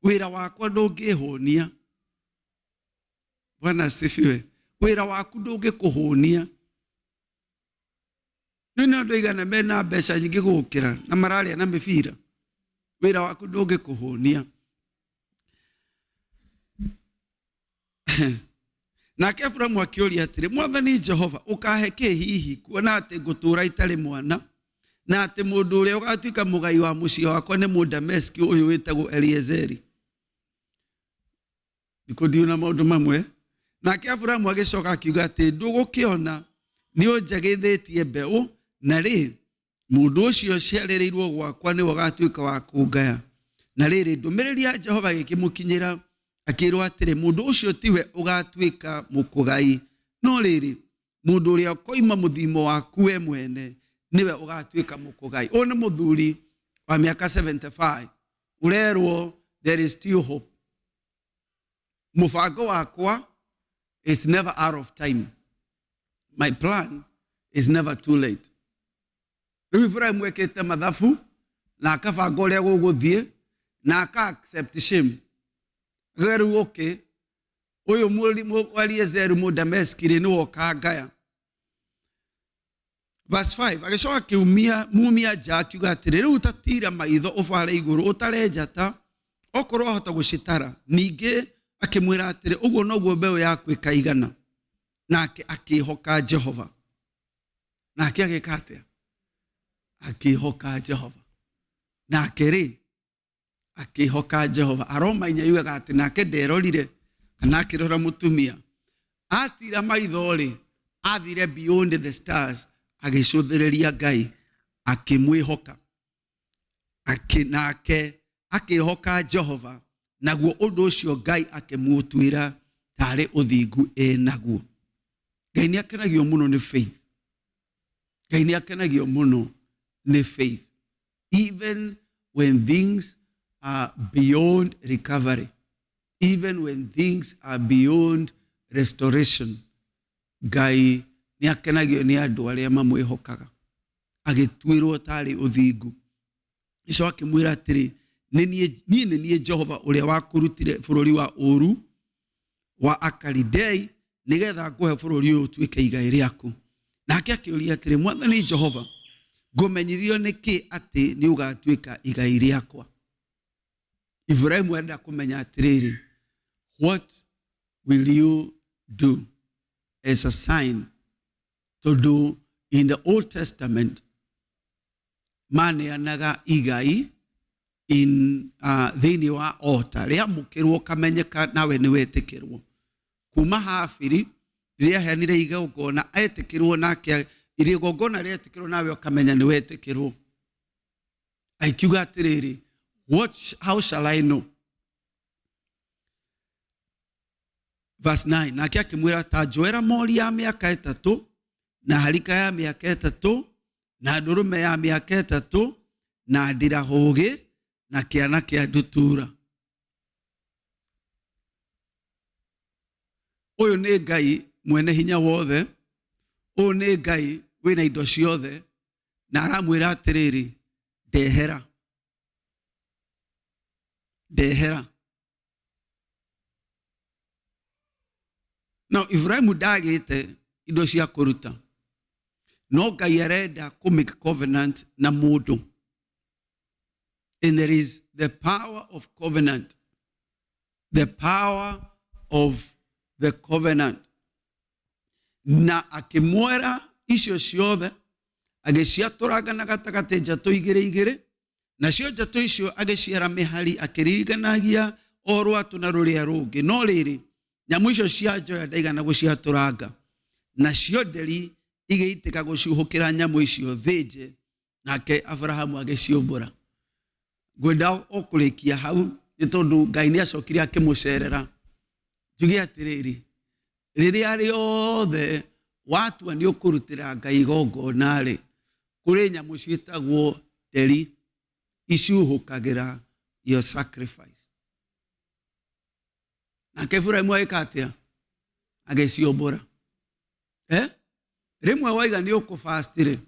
Wĩra wakwa ndũngĩhũnia. Bwana asifiwe. Wĩra waku ndũngĩkũhũnia. Nĩ nĩ andũ aigana mena mbeca nyingĩ gũgũkĩra na mararĩa na mĩbira. Wĩra waku ndũngĩkũhũnia. Nake Aburamu akĩũria atĩrĩ, Mwathani Jehova, ũkahe kĩ hihi, kuona atĩ ngũtũũra itarĩ mwana, na atĩ mũndũ ũrĩa ũgatuĩka mũgai wa mũciĩ wakwa nĩ Mũdameski ũyũ wĩtagwo Eliezeri? Ndikũndiũ na maũndũ mamwe. Nake Aburamu agĩcoka akiuga atĩ, ndũgũkĩona nĩ ũnjagĩthĩtie mbeũ, na rĩ, mũndũ ũcio ũciarĩrĩirwo gwakwa nĩwe ũgatuĩka wa kũngaya. Na rĩrĩ, ndũmĩrĩri ya Jehova ĩgĩkĩmũkinyĩra, akĩĩrwo atĩrĩ, mũndũ ũcio tiwe ũgatuĩka mũkũgai, no rĩrĩ, mũndũ ũrĩa ũkoima mũthimo waku we mwene nĩwe ũgatuĩka mũkũgai. Ũyũ nĩ mũthuri wa mĩaka 75 ũrerwo there is still hope. Mũbango wakwa is never out of time. My plan is never too late. Rĩu Ibrahim ekĩte mathabu na akabanga ũrĩa gũgũthiĩ na aka accept shame. Akiuga rĩu okay, ũyũ Eliezeru Mũdameski rĩ nĩwe ũkangaya. Verse 5, agĩcoka akĩumia mumia nja akiuga atĩrĩ, rĩu ta tiira maitho ũbare igũrũ ũtare njata, okorwo wahota gũcitara. Ningĩ akĩmwĩra atĩrĩ, ũguo noguo mbeũ yaku ĩkaigana. Nake akĩĩhoka Jehova. Nake agĩka atĩa? Akĩĩhoka Jehova. Nake rĩ, akĩĩhoka Jehova. Aroma inya yugaga atĩ nake nderorire kana akĩrora mũtumia. Atira maitho rĩ, athire beyond the stars, agĩcũthĩrĩria Ngai, akĩmwĩhoka. Nake akĩĩhoka Jehova, naguo ũndũ ũcio Ngai akĩmũtuĩra tarĩ ũthingu ĩ naguo. Ngai nĩ akenagio mũno nĩ faith. Ngai nĩ akenagio mũno nĩ faith. Even when things are beyond recovery, even when things are beyond restoration, Ngai Nĩ akenagio nĩ andũ arĩa mamwĩhokaga. Agĩtuĩrwo tarĩ ũthingu. Ico akĩmwĩra atĩrĩ, "Nĩ niĩ niĩ nĩ niĩ Jehova ũrĩa wakũrutire bũrũri wa Uru wa Akalidei nĩgetha ngũhe bũrũri ũyũ ũtuĩke igai rĩaku." Nake akĩũria atĩrĩ, "Mwathani Jehova, ngũmenyithio nĩkĩ atĩ nĩ ũgatuĩka igai rĩakwa?" Ibrahimu arenda kũmenya atĩrĩrĩ, what will you do as a sign? Tondũ in the Old Testament maneanaga igai in thĩinĩ wa ota rĩamũkĩrwo kamenyeka nawe nĩ wetĩkĩrwo kuma Habili rĩrĩa aheanire igongona etĩkĩrwo nake igongona rĩetĩkĩrwo nawe ũkamenya nĩ wetĩkĩrwo. Akiuga atĩrĩrĩ, what, how shall I know? Verse 9, nake akĩmwĩra, ta njoera mori ya mĩaka 3 na harika ya mĩaka 3 na ndũrũme ya mĩaka 3 na ndirahũgĩ na kĩana kĩa ndutura. Ũyũ nĩ Ngai mwene hinya wothe, ũyũ nĩ Ngai wĩna indo ciothe, na aramwĩra atĩrĩrĩ, ndehera, ndehera. No Ibrahimu ndagĩte indo cia kũruta, no Ngai arenda kũ make covenant na mũndũ. And there is the power of covenant, the power of the covenant. Na akĩmwĩra icio ciothe, agĩciatũranga na gatagatĩ njatũ igĩrĩ igĩrĩ, nacio njatũ icio agĩciara mĩhari akĩririkanagia o rwatũ na rũrĩa rũngĩ. No rĩrĩ, nyamũ icio cia njoya ndaigana gũciatũranga, nacio nderi igĩitĩka gũcuhũkĩra nyamũ icio thĩnje, nake Abrahamu agĩciũmbũra. Ngwenda o kũrĩkia hau nĩ tondũ Ngai nĩ acokire akĩmũcerera. Njuge atĩrĩrĩ, rĩrĩa rĩothe watua nĩ ũkũrutĩra Ngai igongona-rĩ, kũrĩ nyamũ ciĩtagwo nderi icuhũkagĩra your sacrifice. Nake Ibrahimu agĩka atĩa? Agĩciũmbũra. Rĩmwe waiga nĩ ũkũfast rĩ,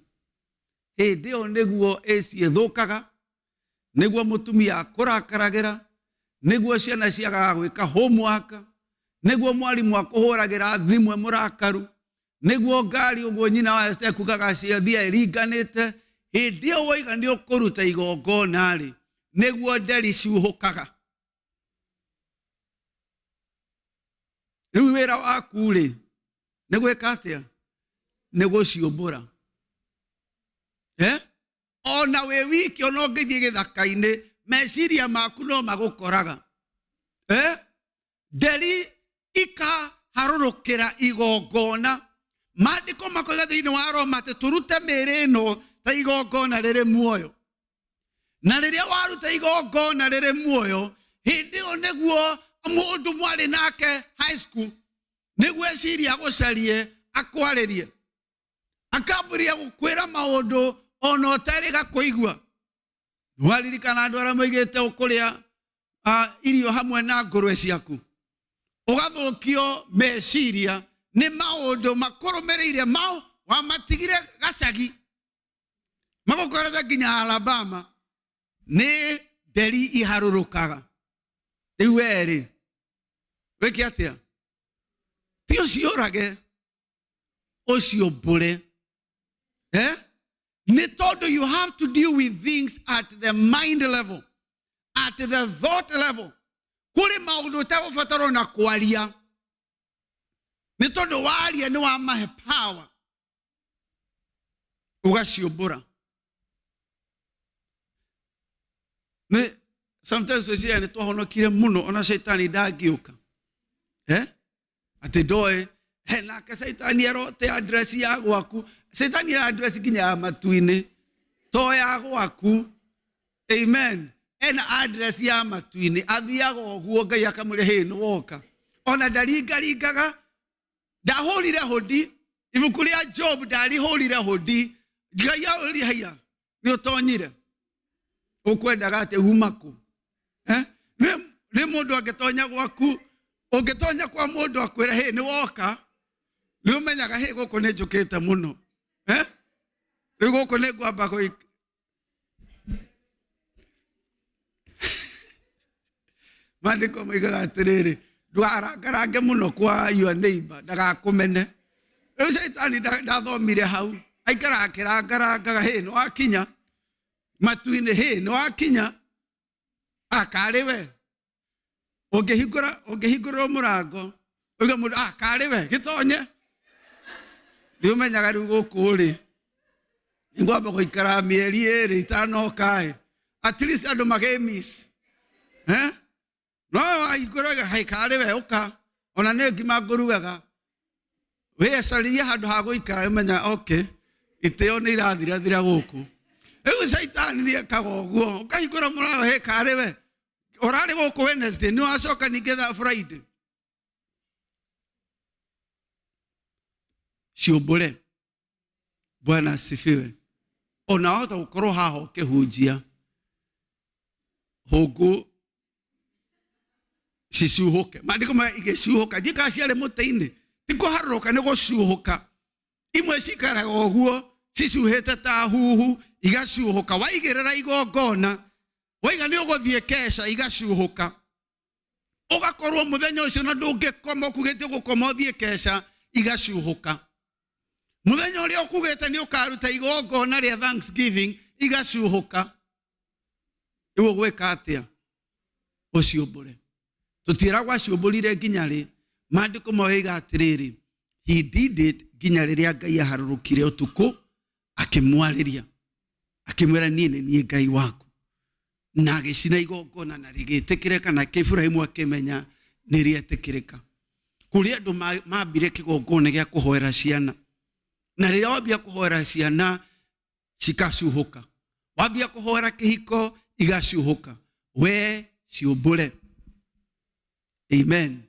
hĩndĩ ĩyo nĩguo AC ĩthũkaga, nĩguo mũtumia akũrakaragĩra, nĩguo ciana ciagaga gwĩka homework, nĩguo mwarimũ akũhũragĩra thimũ e mũrakaru, nĩguo ngari ũguo nyina wa Esther ekugaga ciathiĩ ĩringanĩte. Hĩndĩ ĩyo waiga nĩ ũkũruta igongona rĩ, nĩguo nderi ciuhũkaga. Rĩu wĩra waku rĩ, nĩ gwĩka atĩa? Nĩ gũciũmbũra. Ona wĩ wiki, ona ũngĩthiĩ gĩthaka-inĩ, meciria maku no magũkoraga. Nderi ikaharũrũkĩra igongona. Maandĩko makoiga thĩinĩ wa Roma atĩ tũrute mĩĩrĩ ĩno ta igongona rĩrĩ muoyo. Na rĩrĩa waruta igongona rĩrĩ muoyo, hĩndĩ ĩyo nĩguo mũndũ mwarĩ nake high school nĩguo eciria agũcarie akwarĩrie, akambĩrĩria gũkwĩra maũndũ ona ũterĩga kũigua. Waririkana andũ arĩa moigĩte ũkũrĩa irio hamwe na ngũrwe ciaku, ũgathũkio meciria nĩ maũndũ makũrũmĩrĩire mao wamatigire gacagi, magũkorete nginya Alabama, nĩ nderi iharũrũkaga. Rĩu werĩ wĩke atĩa? Ti ũciũrage, ũciũmbũre. Nĩ tondũ you have to deal with things at the mind level, at the thought level. Kũrĩ maũndũ ũtegũbatarwo na kwaria, nĩ tondũ waria nĩ wamahe power, ũgaciũmbũra. Nĩ sometimes wĩciria nĩ twahonokire mũno, ona caitani ndangĩũka. Atĩ ndoĩ he nake caitani arote address ya gwaku. Caitani era address nginya ya matu-inĩ, to ya gwaku. Amen. Ena address ya matu-inĩ, athiaga ũguo Ngai akamũrĩa, hĩ nĩ woka. Ona ndaringaringaga, ndahũrire hũndi. Ibuku rĩa Job ndarihũrire hũndi. Ngai ahũrire, haiya nĩ ũtonyire, ũkwendaga atĩ uma kũ? Nĩ mũndũ angĩtonya gwaku, ũngĩtonya kwa mũndũ akwĩre hĩ nĩ woka, Nĩ ũmenyaga hĩ gũkũ nĩ njũkĩte mũno. Eh? Rĩu gũkũ nĩ ngwamba gũik Maandĩko moigaga atĩrĩrĩ, ndũkarangarange mũno kwa your neighbor ndagakũmene. Rĩu caitani ndathomire hau, aikaraga akĩrangarangaga, hĩ nĩ wakinya matu-inĩ, hĩ nĩ wakinya akarĩ we ũngĩhingũra ũngĩhingũrĩrwo mũrango uge mũndũ ah karĩ we gĩtonye nĩ ũmenyaga rĩu gũkũ rĩ nĩngwamba gũikara mĩeri ĩrĩ itanoka ĩ at least andũ magĩ miss eh no wahingũra uge hai karĩ we ũka ona nĩ ngima ngũrugaga wĩcarie handũ ha gũikara ũmenya okay itĩo nĩ irathirathira gũkũ rĩu caitani nĩ ekaga ũguo ũkahingũra mũrango hĩ karĩ we ũrarĩ gũkũ Wednesday nĩ wacoka ningĩ tha Friday ciũmbũre bwana asifiwe ona wahota gũkorwo haha ũkĩhunjia hũngũ cicuhũke maandĩko ma igĩcuhũka ndiĩ kana ciarĩ mũtĩ-inĩ ti kũharũrũka nĩ gũcuhũka imwe cikaraga ũguo cicuhĩte ta huhu igacuhũka waigĩrĩra igongona waiga nĩ ũgũthiĩ keca igacuhũka ũgakorwo mũthenya ũcio na ndũngĩkoma ũkugĩte ũgũkoma ũthiĩ keca igacuhũka mũthenya ũrĩa ũkugĩte nĩ ũkaruta igongona rĩa thanksgiving igacuhũka rĩu ũgwĩka atĩa ũciũmbũre tũtiĩragwo aciũmbũrire nginya rĩ maandĩko moiga atĩrĩrĩ he did it nginya rĩrĩa ngai aharũrũkire ũtukũ akĩmwarĩria akĩmwĩra niĩ nĩ niĩ ngai waku na agĩcina igongona na rĩgĩtĩkĩrĩka na Iburahĩmu akĩmenya nĩ rĩetĩkĩrĩka kũrĩ andũ mambire kĩgongona gĩa kũhoera ciana na rĩrĩa wambia kũhoera ciana cikacuhũka wambia kũhoera kĩhiko igacuhũka we ciũmbũre amen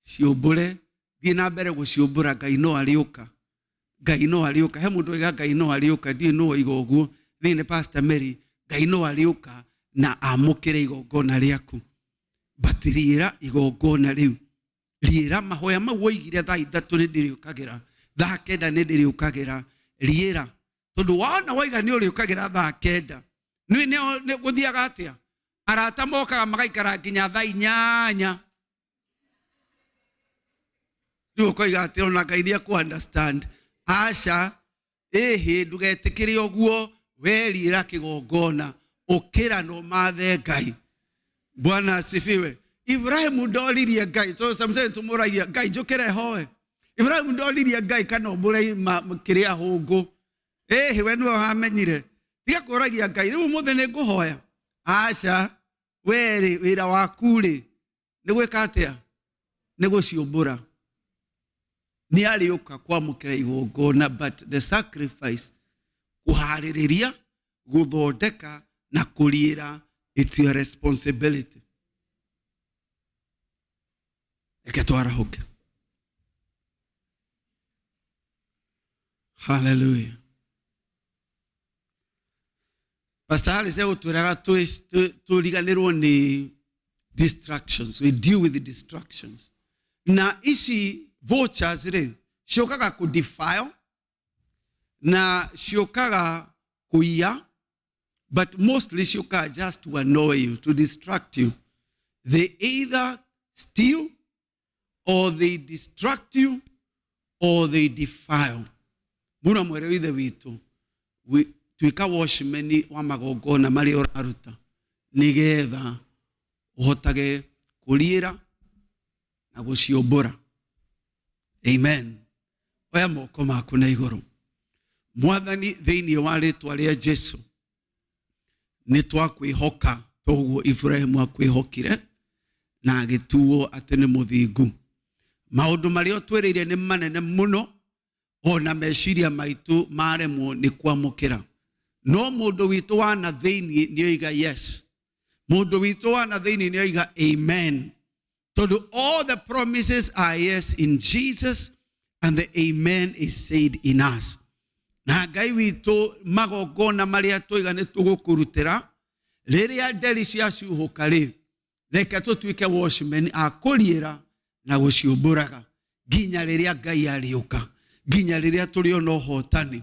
ciũmbũre thiĩ na mbere gũciũmbũra ngai no arĩũka ngai no arĩũka he mũndũ oiga ngai no arĩũka ndiũĩ nũ oiga ũguo thĩinĩ nĩ pastor Mary ngai no arĩũka na amũkĩre igongona rĩaku but riĩra igongona rĩu riĩra mahoya mau woigire thaa ithatũ nĩ ndĩrĩũkagĩra thaa kenda nĩ ndĩrĩũkagĩra riĩra tondũ wona waiga nĩ ũrĩũkagĩra thaa kenda nĩ nĩ gũthiaga atĩa arata mokaga magaikara nginya thaa inyanya rĩu ũkoiga atĩ ona ngai nĩ ekũ understand aca ĩhĩ ndũgetĩkĩre ũguo weriĩra kĩgongona ũkĩra na ũmathe ngai bwana asifiwe ibrahimu ndoririe ngai tondũ sometimes tũmũragia ngai njũkĩre hoe ibrahimu ndoririe ngai kana ũmbũre kĩrĩa hũngũ ĩhĩ we nĩwe wamenyire tiga kũragia ngai rĩu ũmũthĩ nĩ ngũhoya aca werĩ wĩra waku rĩ nĩ gwĩka atĩa nĩ gũciũmbũra nĩ arĩũka kwamũkĩra igongona but the sacrifice kũharĩrĩria gũthondeka na kũriĩra it's your responsibility reke twarahũke haleluya pastor harris egũtwĩraga tũriganĩrwo nĩ distractions we deal with the distractions na ici vultures rĩ ciũkaga kũ defile na ciũkaga kũiya but mostly ciũkaga just to annoy you to distract you they either steal or they distract you or they defile mura mwere wa ithe witũ tuĩka watchman wa magongona marĩa ũraruta nĩgetha ũhotage kũriĩra na gũciũmbũra amen oya moko maku na igũrũ mwathani thĩinĩ wa rĩtwa rĩa jesu nĩ twakwĩhoka toguo Iburahĩmu akwĩhokire na agĩtuo atĩ nĩ mũthingu maũndũ marĩa ũtwĩrĩire nĩ manene mũno ona meciria maitũ maremwo nĩ kwamũkĩra no mũndũ witũ wa na thĩinĩ nĩ oiga yes mũndũ witũ wa na thĩinĩ nĩ oiga amen tondũ all the promises are yes in Jesus and the amen is said in us na ngai witũ magongona marĩa tũiga nĩ tũgũkũrutĩra rĩrĩa nderi ciacuhũka rĩ reke tũtuĩke watchmen a kũriĩra na gũciũmbũraga nginya rĩrĩa ngai arĩũka Nginya rĩrĩa tũrĩona ũhotani.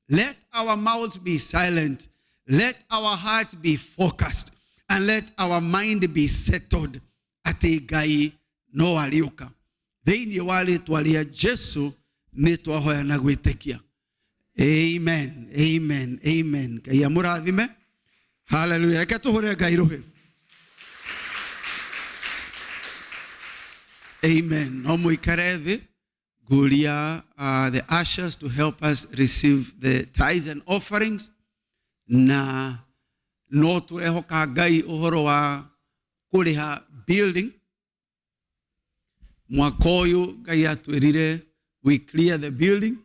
Let our mouths be silent, let our hearts be focused, and let our mind be settled atĩ Ngai no arĩũka. Thĩinĩ wa rĩtwa rĩa Jesu nĩ twahoya na gwĩtĩkia. Amen, amen, amen. Ngai amũrathime. Haleluya. Reke tũhũre Ngai rũhĩ. Amen. No mũikare thĩ. Guria the ushers to help us receive the tithes and offerings. Na no tũrehoka Ngai ũhoro wa kũrĩha building. Mwaka ũyũ Ngai atwĩrire we clear the building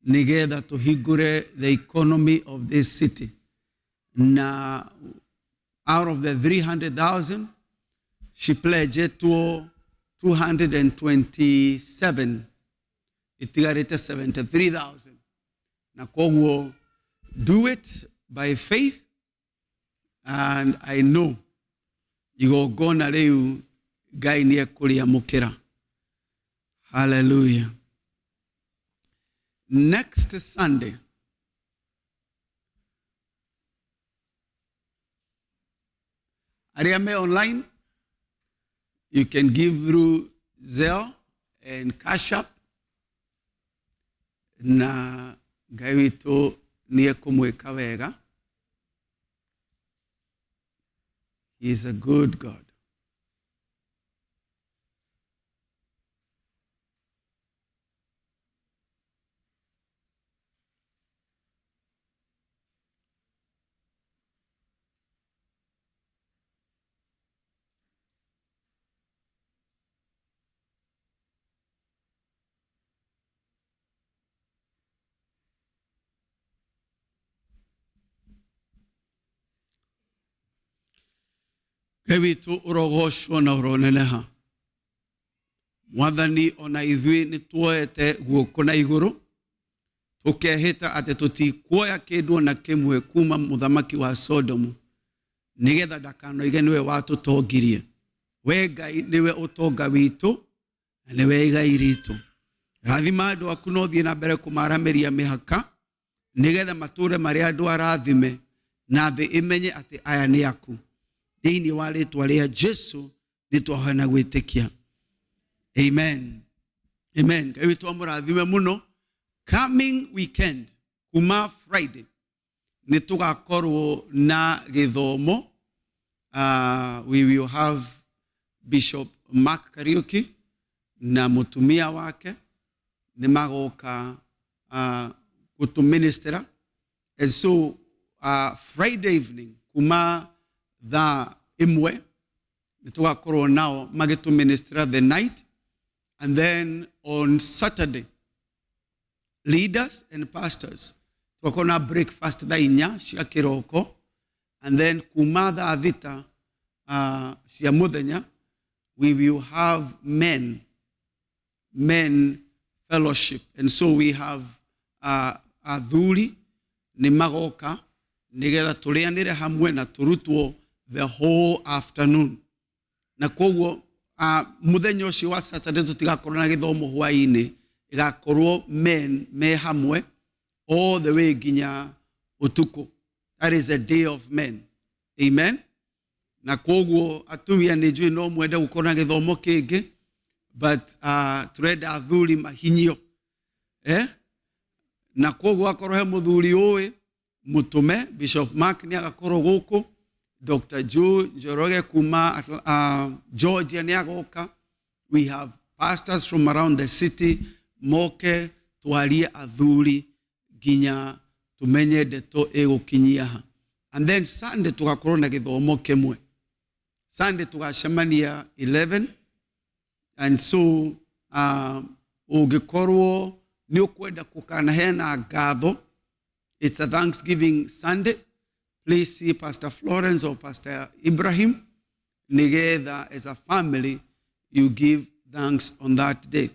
nĩgetha tũhingũre the economy of this city. Na out of the 300,000 she pledgetwo 227, itigarĩte 73,000, na koguo do it by faith, and I know igongona rĩu Ngai nĩ ekũrĩamũkĩra. Hallelujah. Next Sunday arĩa me online, you can give through Zelle and Cash App, na Ngai witũ nĩ ekũmwĩka wega. He is a good God. Ngai witũ, ũrogocwo na ũroneneha. Mwathani, ona ithuĩ nĩ tuoete guoko na igũrũ tũkehĩta atĩ tũtikuoya kĩndũ ona kĩmwe kuma mũthamaki wa Sodomu, nĩgetha ndakanoige nĩwe watũtongirie. We Ngai nĩwe ũtonga witũ na nĩwe igai ritũ. Rathima andũ aku na ũthiĩ na mbere kũmaramĩria mĩhaka, nĩgetha matũũre marĩ andũ arathime na thĩ ĩmenye atĩ aya nĩ aku. Thĩinĩ wa rĩtwa rĩa Jesu nĩ twahoya na gwĩtĩkia. Amen, amen. Ngai witũ amũrathime mũno. Coming weekend, kuma Friday, nĩ tũgakorwo na gĩthomo. We will have Bishop Mark Kariuki na mũtumia wake nĩ magoka gũtũministera. And so Friday evening kuma thaa 1 nĩ tũgakorwo nao magĩtũministera the night, and then on Saturday leaders and pastors tũgakorwo na breakfast thaa 4 cia kĩroko, and then kuma thaa 6 cia mũthenya we will have men fellowship. And so we have athuri nĩ magoka nĩgetha tũrĩanĩre hamwe na tũrutwo the whole afternoon. Na koguo mũthenya ũcio wa Saturday tũtigakorwo na gĩthomo hwaĩ-inĩ, ĩgakorwo men me hamwe all the way nginya ũtukũ. That is a day of men. Amen. Na koguo atumia nĩ njũĩ no mwende gũkorwo na gĩthomo kĩngĩ, but tũrenda athuri mahinyio, eh? Na koguo akorwo he mũthuri ũĩ mũtũme, Bishop Mark nĩ agakorwo gũkũ, Dr. Joe Njoroge kuma Georgia nĩ agoka. We have pastors from around the city moke twarie athuri nginya tumenye ndeto ĩgũkinyia ha. And then Sunday tũgakorwo na gĩthomo kĩmwe. Sunday tũgacemania 11, and so ũngĩkorwo nĩ ũkwenda kũkanaheana ngatho, it's a Thanksgiving Sunday, please see Pastor Florence or Pastor Ibrahim nĩgetha as a family you give thanks on that day.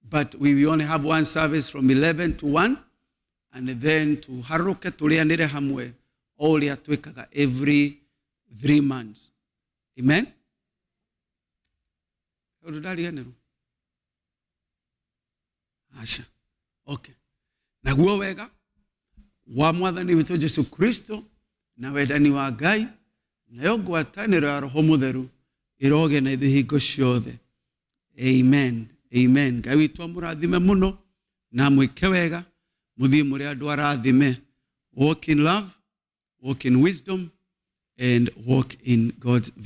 But we will only have one service from 11 to 1, and then tuharũke tũrĩanĩre hamwe o ũrĩa twĩkaga every 3 months. Amen. Ũndũ ndariganĩrwo? Aca. Okay, naguo wega wa Mwathani witũ Jesu Kristo na wendani wa Ngai nayo ngwatanĩro ya Roho Mũtheru ĩroge na ithuĩ hingo ciothe. Amen, amen. Ngai witũ amũrathime mũno na mwĩke wega, mũthiĩ mũrĩ andũ arathime. Walk in love, walk in wisdom and walk in God's.